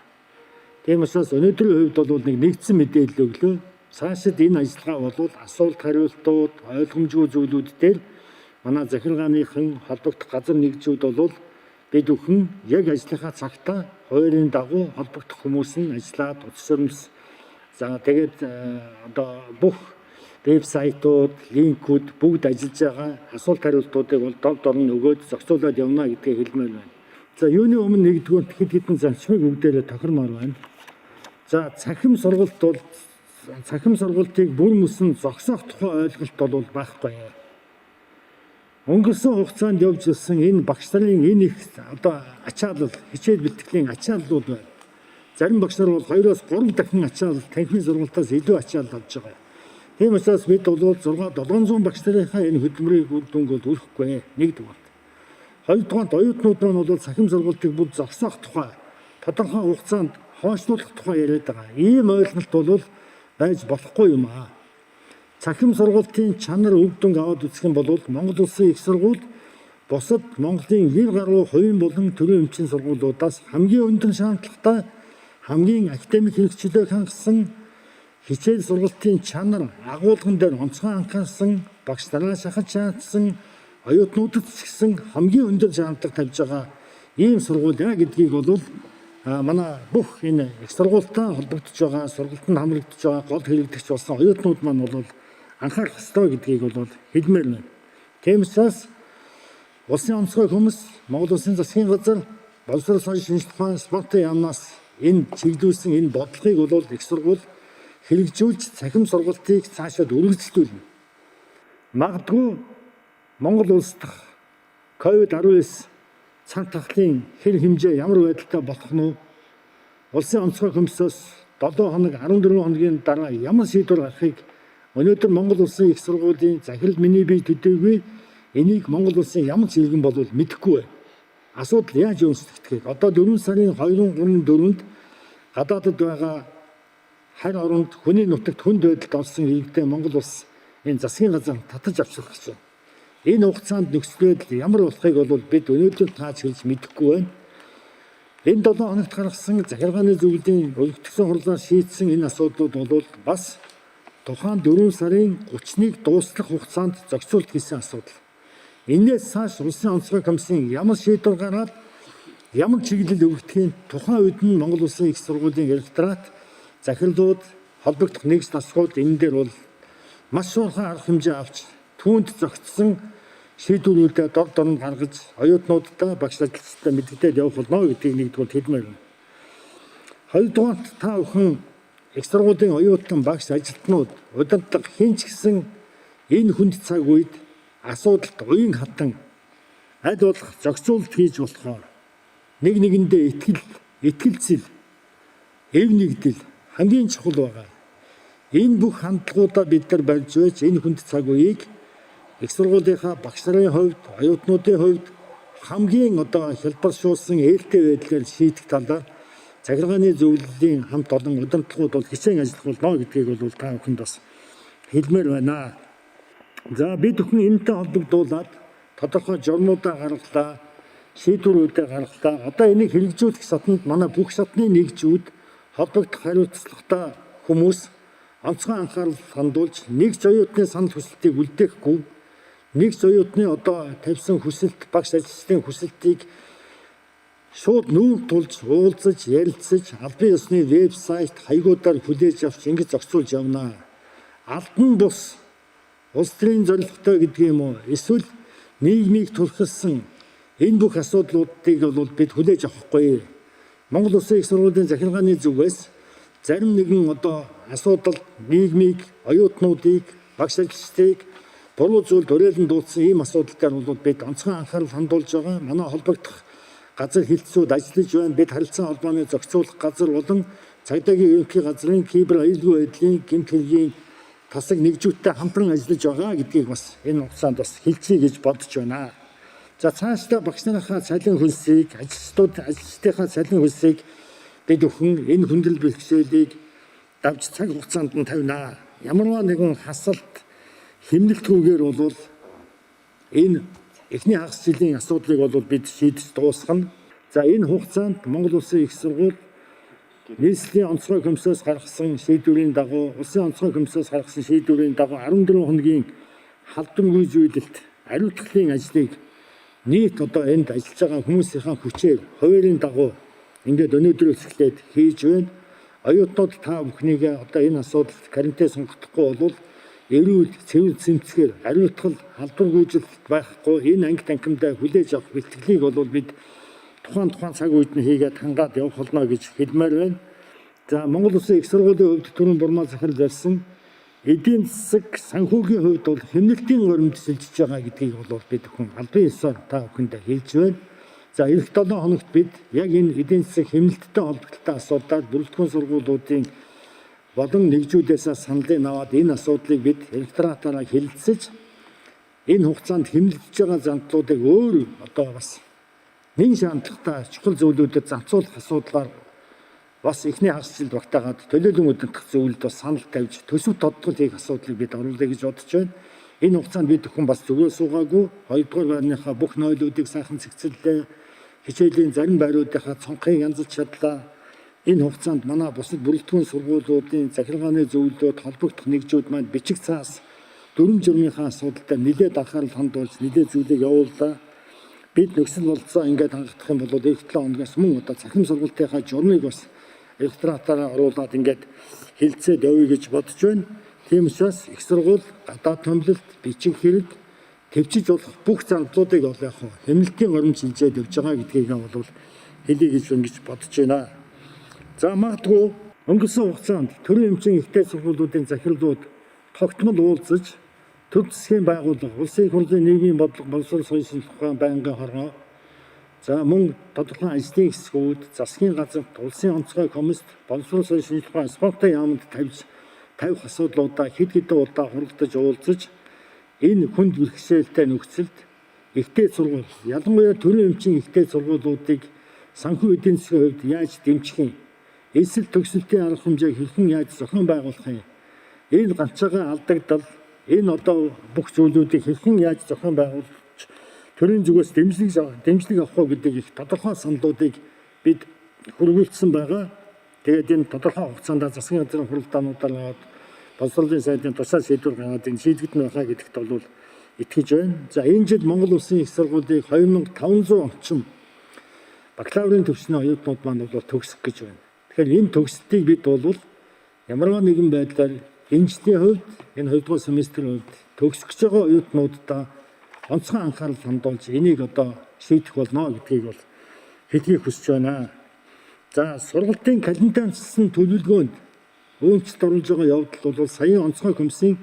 Тийм учраас өнөөдрийн хувьд бол нэг нэгдсэн мэдээлэл өглөө. Цаашид энэ ажиллагаа бол асуулт хариултууд, ойлгомжгүй зүйлүүд дээр манай захиргааныхан холбогдох газар нэгжүүд бол бид бүхэн яг ажлынхаа цагтаа хуулийн дагуу холбогдох хүмүүс нь ажиллаад утас өрмс. За тэгээд одоо бүх вебсайтууд, линкүүд бүгд ажиллаж байгаа, асуулт хариултуудыг бол дор дор нь өгөөд зохицуулаад явна гэдгийг хэлмээр байна. За юуны өмнө нэгдүгээр хэд хэдэн зарчмыг бүгдээрээ тохиромоор байна. За цахим сургалт бол цахим сургалтыг бүр мөсөн зогсоох тухай ойлголт бол байхгүй. Өнгөрсөн хугацаанд явж ирсэн энэ багш нарын энэ их одоо ачаалал, хичээл бэлтгэлийн ачааллууд байна. Зарим багш нар бол 2-оос 3 дахин ачаал танхимын сургалтаас илүү ачаал авч байгаа. Тийм учраас бид бол 6 700 багш нарынхаа энэ хөдөлмөрийг үр дүнг бол өрөхгүй нэгдүгээр. Хоёрдугаарт оюутнууд маань бол цахим сургалтыг бүр зогсоох тухай тодорхой хугацаанд хойшлуулах тухай яриад байгаа. Ийм ойлголт бол байж болохгүй юм аа. Цахим сургалтын чанар үр дүнг аваад үзэх юм бол Монгол Улсын их сургууль бусад Монголын 90 гаруй хувийн болон төрийн эмчийн сургуулиудаас хамгийн өндөр шаардлагатай, хамгийн академик хэрэгчлээг хангасан, хичээл сургалтын чанар агуулган дээр онцгой анхаарсан, багш нараа шахаж шаардсан, оюутнуудад ч гэсэн хамгийн өндөр шаардлага тавьж байгаа ийм сургууль аа гэдгийг бол манай бүх энэ их сургуультай холбогдож байгаа, сургалтанд хамрагдаж байгаа гол хэрэглэгч болсон оюутнууд маань бол анхаарах ёстой гэдгийг бол хэлмээр байна. Тийм учраас Улсын онцгой хүмүүс, Монгол Улсын засгийн газар, Боловсрол, соёл, шинжлэх ухаан, спортын яамнаас энэ чиглүүлсэн энэ бодлогыг бол их сургууль хэрэгжүүлж цахим сургалтыг цаашаад үргэлжлүүлнэ. Магадгүй Монгол улс дахь COVID-19 цар тахлын хэр хэмжээ ямар байдалтай болох нь вэ? Улсын онцгой комиссоос 7 хоног 14 хоногийн дараа ямар шийдвэр гарахыг өнөөдөр Монгол Улсын их сургуулийн захирал миний бие төдийгүй энийг Монгол Улсын ямар ч иргэн болвол мэдэхгүй байна. Асуудал яаж өөрчлөгдөхийг одоо 4 сарын 2, 3, 4-нд гадаадд байгаа харь оронд хүний нутагт хүнд байдалд орсон иргэдээ Монгол улс энэ засгийн газар татаж авчрах гэж байна. Энэ хугацаанд нөхцөл байдал ямар болохыг бол бид өнөөдөр тааж хэлж мэдэхгүй байна. Энэ 7 хоногт гаргасан захиргааны зөвлөлийн өргөтгсөн хурлаар шийдсэн энэ асуудлууд бол бас тухайн 4 сарын 30-ыг дуусгах хугацаанд зохицуулт хийсэн асуудал. Энээс цааш Улсын онцгой комиссийн ямар шийдвэр гаргаад ямар чиглэл өгөхдгийг тухайн үед нь Монгол Улсын их сургуулийн ректорат, захирлууд, холбогдох нэгж дасгууд энэ дээр бол маш шуурхай арга хэмжээ авч түүнд зохицсон шийдвэрүүдээ дор дорн гаргаж оюутнуудтай, багш ажилчдад мэдэгдээд явах болно гэдгийг нэгдүгээр хэлмээр байна. Хоёрдугаарт та бүхэн их сургуулийн оюутан, багш ажилтнууд, удирдлага хэн ч гэсэн энэ хүнд цаг үед асуудалд уян хатан аль болох зохицуулалт хийж болохоор нэг нэгэндээ итгэл, итгэлцэл, эв нэгдэл хамгийн чухал байгаа. Энэ бүх хандлагуудаа бид нар барьж байж энэ хүнд цаг үеийг их сургуулийнхаа багш нарын хувьд, оюутнуудын хувьд хамгийн одоо хялбаршуулсан ээлтэй байдлаар шийдэх талаар захиргааны зөвлөлийн хамт олон удирдлагууд бол хичээн ажиллах болно гэдгийг бол та бүхэнд бас хэлмээр байна. За бид бүхэн энэтэй холбогдуулаад тодорхой журмуудаа гаргалаа, шийдвэрүүдээ гаргалаа. Одоо энийг хэрэгжүүлэх сатанд манай бүх шатны нэгжүүд, холбогдох хариуцлагатай хүмүүс онцгой анхаарал хандуулж нэг ч оюутны санал хүсэлтийг үлдээхгүй, нэг ч оюутны одоо тавьсан хүсэлт, багш ажилчдын хүсэлтийг шууд нүүр тулж уулзаж, ярилцаж, албан ёсны вебсайт хаягуудаар хүлээж авч ингэж зохицуулж явна. Албан бус улс төрийн зорилготой гэдэг юм уу? Эсвэл нийгмийг түлхэлсэн энэ бүх асуудлуудыг бол бид хүлээж авахгүй. Монгол Улсын их сургуулийн захиргааны зүгээс зарим нэгэн одоо асуудал нийгмийг, оюутнуудыг, багш ажилчдыг буруу зүйлд уриалан дуудсан ийм асуудал дээр бол бид онцгой анхаарал хандуулж байгаа. Манай холбогдох газар хэлтсүүд ажиллаж байна. Бид харилцан холбооны зохицуулах газар болон цагдаагийн ерөнхий газрын кибер аюулгүй байдлын гэмт хэргийн тасаг нэгжүүдтэй хамтран ажиллаж байгаа гэдгийг бас энэ хугацаанд бас хэлчихье гэж бодож байна. За цаашдаа багш нарынхаа цалин хөлсийг, ажилчдынхаа цалин хөлсийг бид бүхэн энэ хүндрэл бэрхшээлийг давж цаг хугацаанд нь тавина. Ямарваа нэгэн хасалт хэмнэлтгүйгээр бол энэ эхний хагас жилийн асуудлыг бол бид шийдэж дуусгана. За энэ хугацаанд Монгол Улсын их сургууль нийслэлийн онцгой комиссоос гаргасан шийдвэрийн дагуу, улсын онцгой комиссоос гаргасан шийдвэрийн дагуу 14 хоногийн халдваргүй зүйлэлт ариутгалын ажлыг нийт одоо энд ажиллаж байгаа хүмүүсийнхаа хүчээр хуваарийн дагуу ингээд өнөөдрөөс эхлээд хийж байна. Оюутнууд та бүхнийг одоо энэ асуудалд карантин сонгохдохгүй бол эрүүл, цэвэр цэмцгээр ариутгал, халдвар гүйжилт байхгүй энэ анги танхимдаа хүлээж авах бэлтгэлийг бол бид тухайн цаг үед нь хийгээд хангаад явах болно гэж хэлмээр байна. За Монгол Улсын их сургуулийн хувьд түрүүн Бурмаа захирал ярьсан эдийн засаг санхүүгийн хувьд бол хэмнэлтийн горимд сэлжиж байгаа гэдгийг бол бид бүхэн албан ёсоор та бүхэндээ хэлж байна. За ирэх 7 хоногт бид яг энэ эдийн засаг хэмнэлттэй холбогдлолтой асуудлаар бүрэлдэхүүн сургуулиудын болон нэгжүүдээс саналыг аваад энэ асуудлыг бид ректоратаараа хэлэлцэж энэ хугацаанд хэмнэгдэж байгаа зандлуудыг өөр одоо бас нэн шаардлагатай чухал зүйлүүдэд зарцуулах асуудлаар бас эхний хагас жилд багтаагаад төлөөлөн удирдах зөвлөлд бас санал тавьж төсөв тодтгол хийх асуудлыг бид оруулъя гэж бодож байна. Энэ хугацаанд бид бүхэн бас зүгээр суугаагүй хоёрдугаар байрныхаа бүх нойлуудыг сайхан цэгцэллээ. Хичээлийн зарим байруудынхаа цонхыг янзалж чадлаа. Энэ хугацаанд манай бусад бүрэлдэхүүн сургуулиудын захиргааны зөвлөлдөд холбогдох нэгжүүд маань бичиг цаас дүрэм журмынхаа асуудалтай нэлээд анхаарал хандуулж нэлээд зүйлийг явууллаа. Бид нөхцөл бололцоо ингээд хангах юм бол эх 7 хоногоос мөн одоо цахим сургалтынхаа журмыг бас ректоратаараа оруулаад ингээд хилцээд явъя гэж бодож байна. Тийм учраас их сургууль гадаад томилолт, бичиг хэрэг төвчж болох бүх зандлуудыг бол яг хэмнэлтийн горимд шилжээд явж байгаа гэдгийг бол хэлье гэж ингэж бодож байна. За магадгүй өнгөрсөн хугацаанд төрийн эмчийн ихтэй сургуулиудын захирлууд тогтмол уулзаж төв засгийн байгууллага, улсын их хурлын нийгмийн бодлого, боловсрол соёл шинжлэх ухаан байнгын хоргоо, за мөн тодорхой ажлын хэсгүүд, засгийн газарт, улсын онцгой комист, боловсрол соёл шинжлэх ухаан, спортын яамд тавьж тавих асуудлуудаа хэд хэдэн удаа хуралдаж уулзаж энэ хүнд бэрхшээлтэй нөхцөлд ихтэй сургууль, ялангуяа төрийн эмчийн ихтэй сургуулиудыг санхүү эдийн засгийн хувьд яаж дэмжих юм? Эсэл төгсөлтийн арга хэмжээг хэрхэн яаж зохион байгуулах юм? Энэ ганцаараа алдагдал, энэ одоо бүх зүйлүүдийг хэрхэн яаж зохион байгуулж төрийн зүгээс дэмжлэг авах уу гэдэг их тодорхой саналуудыг бид хөрвүүлсэн байгаа. Тэгээд энэ тодорхой хугацаанд засгийн газрын хуралдаануудаар аваад боловсролын сайдын тусаа шийдвэр гаргаад энэ шийдэгдэн байхаа гэдэгт бол итгэж байна. За энэ жил Монгол Улсын их сургуулийг 2500 орчим бакалаврын төвшний оюутнууд маань бол төгсөх гэж байна. Тэгэхээр энэ төгсөлтийг бид бол ямарваа нэгэн байдлаар энэ жилийн хувьд энэ 2 дугаар семестрийн хувьд төгсөх гэж байгаа оюутнуудаа онцгой анхаарал хандуулж энийг одоо шийдэх болно гэдгийг бол хэлхийг хүсэж байна. За сургалтын календарчлсан төлөвлөгөөнд өөрчлөлт оруулж байгаа явдал бол саяын онцгой комиссийн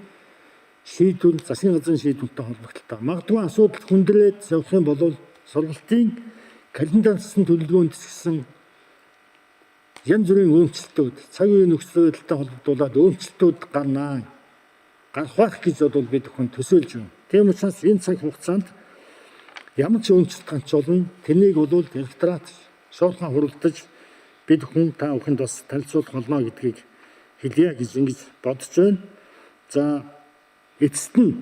шийдвэр, засгийн газрын шийдвэртэй холбогдлоо. Магадгүй асуудал хүндрээд явах юм бол сургалтын календарчлсан төлөвлөгөөнд хэсгсэн янз бүрийн өөрчлөлтүүд, цаг үеийн нөхцөл байдалтай холбогдуулаад өөрчлөлтүүд гарнаа. Гарах байх гэж бол бид бүхэн төсөөлж байна. Тийм учраас энэ цаг хугацаанд ямар ч өөрчлөлт гарч болно. Тэрнийг бол ректорат шуурхаа хуралдаж бид хүн та бүхэнд бас танилцуулах болно гэдгийг хэлье гэж ингэж бодож байна. За эцэст нь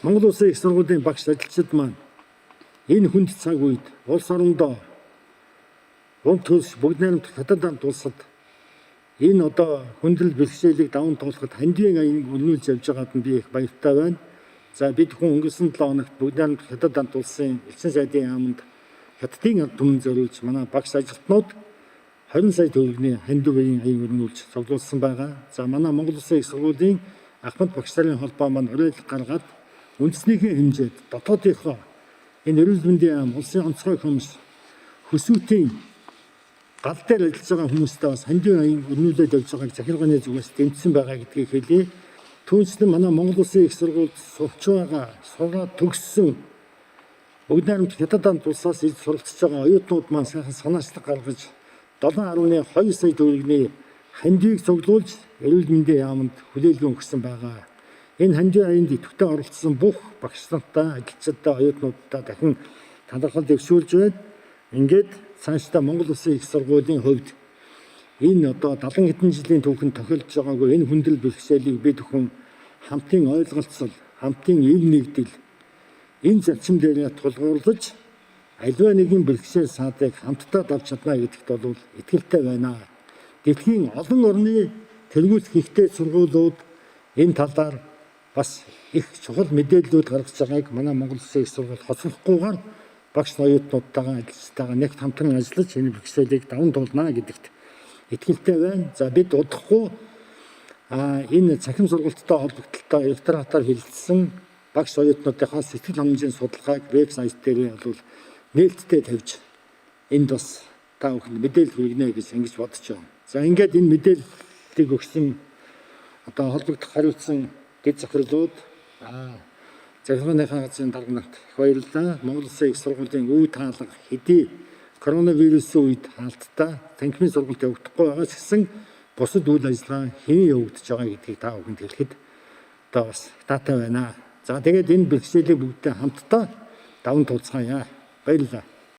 Монгол Улсын их сургуулийн багш ажилчид маань энэ хүнд цаг үед улс орондоо урд хөлс бүгд найрамдах хятад анд улсад энэ одоо хүндрэл бэрхшээлийг даван туулахад хандивын аян өрнүүлж явж байгаад нь би их баяртай байна. За бид хүн өнгөрсөн 7 хоногт бүгд найрамдах хятад анд улсын элчин сайдын яаманд хятадын ард түмэн зориулж манай багш ажилтнууд 20 сая төгрөгийн хандивын аян өрнүүлж цуглуулсан байгаа. За манай Монгол Улсын их сургуулийн ахмад багш нарын холбоо маань уриалга гаргаад үндснийхээ хэмжээд дотоодынхоо энэ эрүүл мэндийн яам, улсын онцгой комисс, хөсүүтийн гал дээр ажиллаж байгаа хүмүүстэй бас хандивын аян өрнүүлээд явж байгааг захиргааны зүгээс дэмжсэн байгаа гэдгийг хэлье. Түүнчлэн манай Монгол Улсын их сургуульд сурч байгаа, сураад төгссөн бүгд найрамдах хятад анд улсаас иж суралцж байгаа оюутнууд маань сайхан санаачлаг гаргаж 7.2 сая төгрөгийн хандивыг цуглуулж эрүүл мэндийн яаманд хүлээлгэн өгсөн байгаа. Энэ хандивын аянд идэвхтэй оролцсон бүх багш нартай, ажилчдаа, оюутнуудаа дахин талархал дэвшүүлж байна. Ингээд цаашдаа Монгол Улсын их сургуулийн хувьд энэ одоо 70 хэдэн жилийн түүхэнд тохиолдож байгаагүй энэ хүндрэл бэрхшээлийг бид бүхэн хамтын ойлголцол, хамтын эв нэгдэл энэ зарчим дээр тулгуурлаж аливаа нэгэн бэрхшээл саадыг хамтдаа давж чадна гэдэгт бол итгэлтэй байна. Дэлхийн олон орны тэргүүлэх ихтэй сургуулиуд энэ талаар бас их чухал мэдээллүүд гаргаж байгааг манай Монгол Улсын их сургууль хоцрохгүйгээр багш оюутнуудтайгаа ажилчтайгаа нэг хамтран ажиллаж энэ бэрхшээлийг даван туулна гэдэгт итгэлтэй байна. За бид удахгүй энэ цахим сургалттай холбогдлолтой ректоратаар хэлэлцсэн багш оюутнуудынхаа сэтгэл хангамжийн судалгааг вебсайт дээр бол нээлттэй тавьж энд бас та бүхэнд мэдээлэл хүргэнэ гэж ингэж бодож байна. За ингээд энэ мэдээллийг өгсөн одоо холбогдох хариуцсан дэд захирлууд Захиргааныхаа газрын дарга нарт их баярлалаа. Монгол Улсын их сургуулийн үе таалга хэдий коронавирусын үед хаалттай танхимын сургалт явагдахгүй байгаа ч гэсэн бусад үйл ажиллагаа хэвэн явагдаж байгаа гэдгийг та бүхэнд хэлэхэд одоо бас таатай байна. За тэгээд энэ бэрхшээлийг бүгдээ хамтдаа даван туулцгаая. Баярлалаа.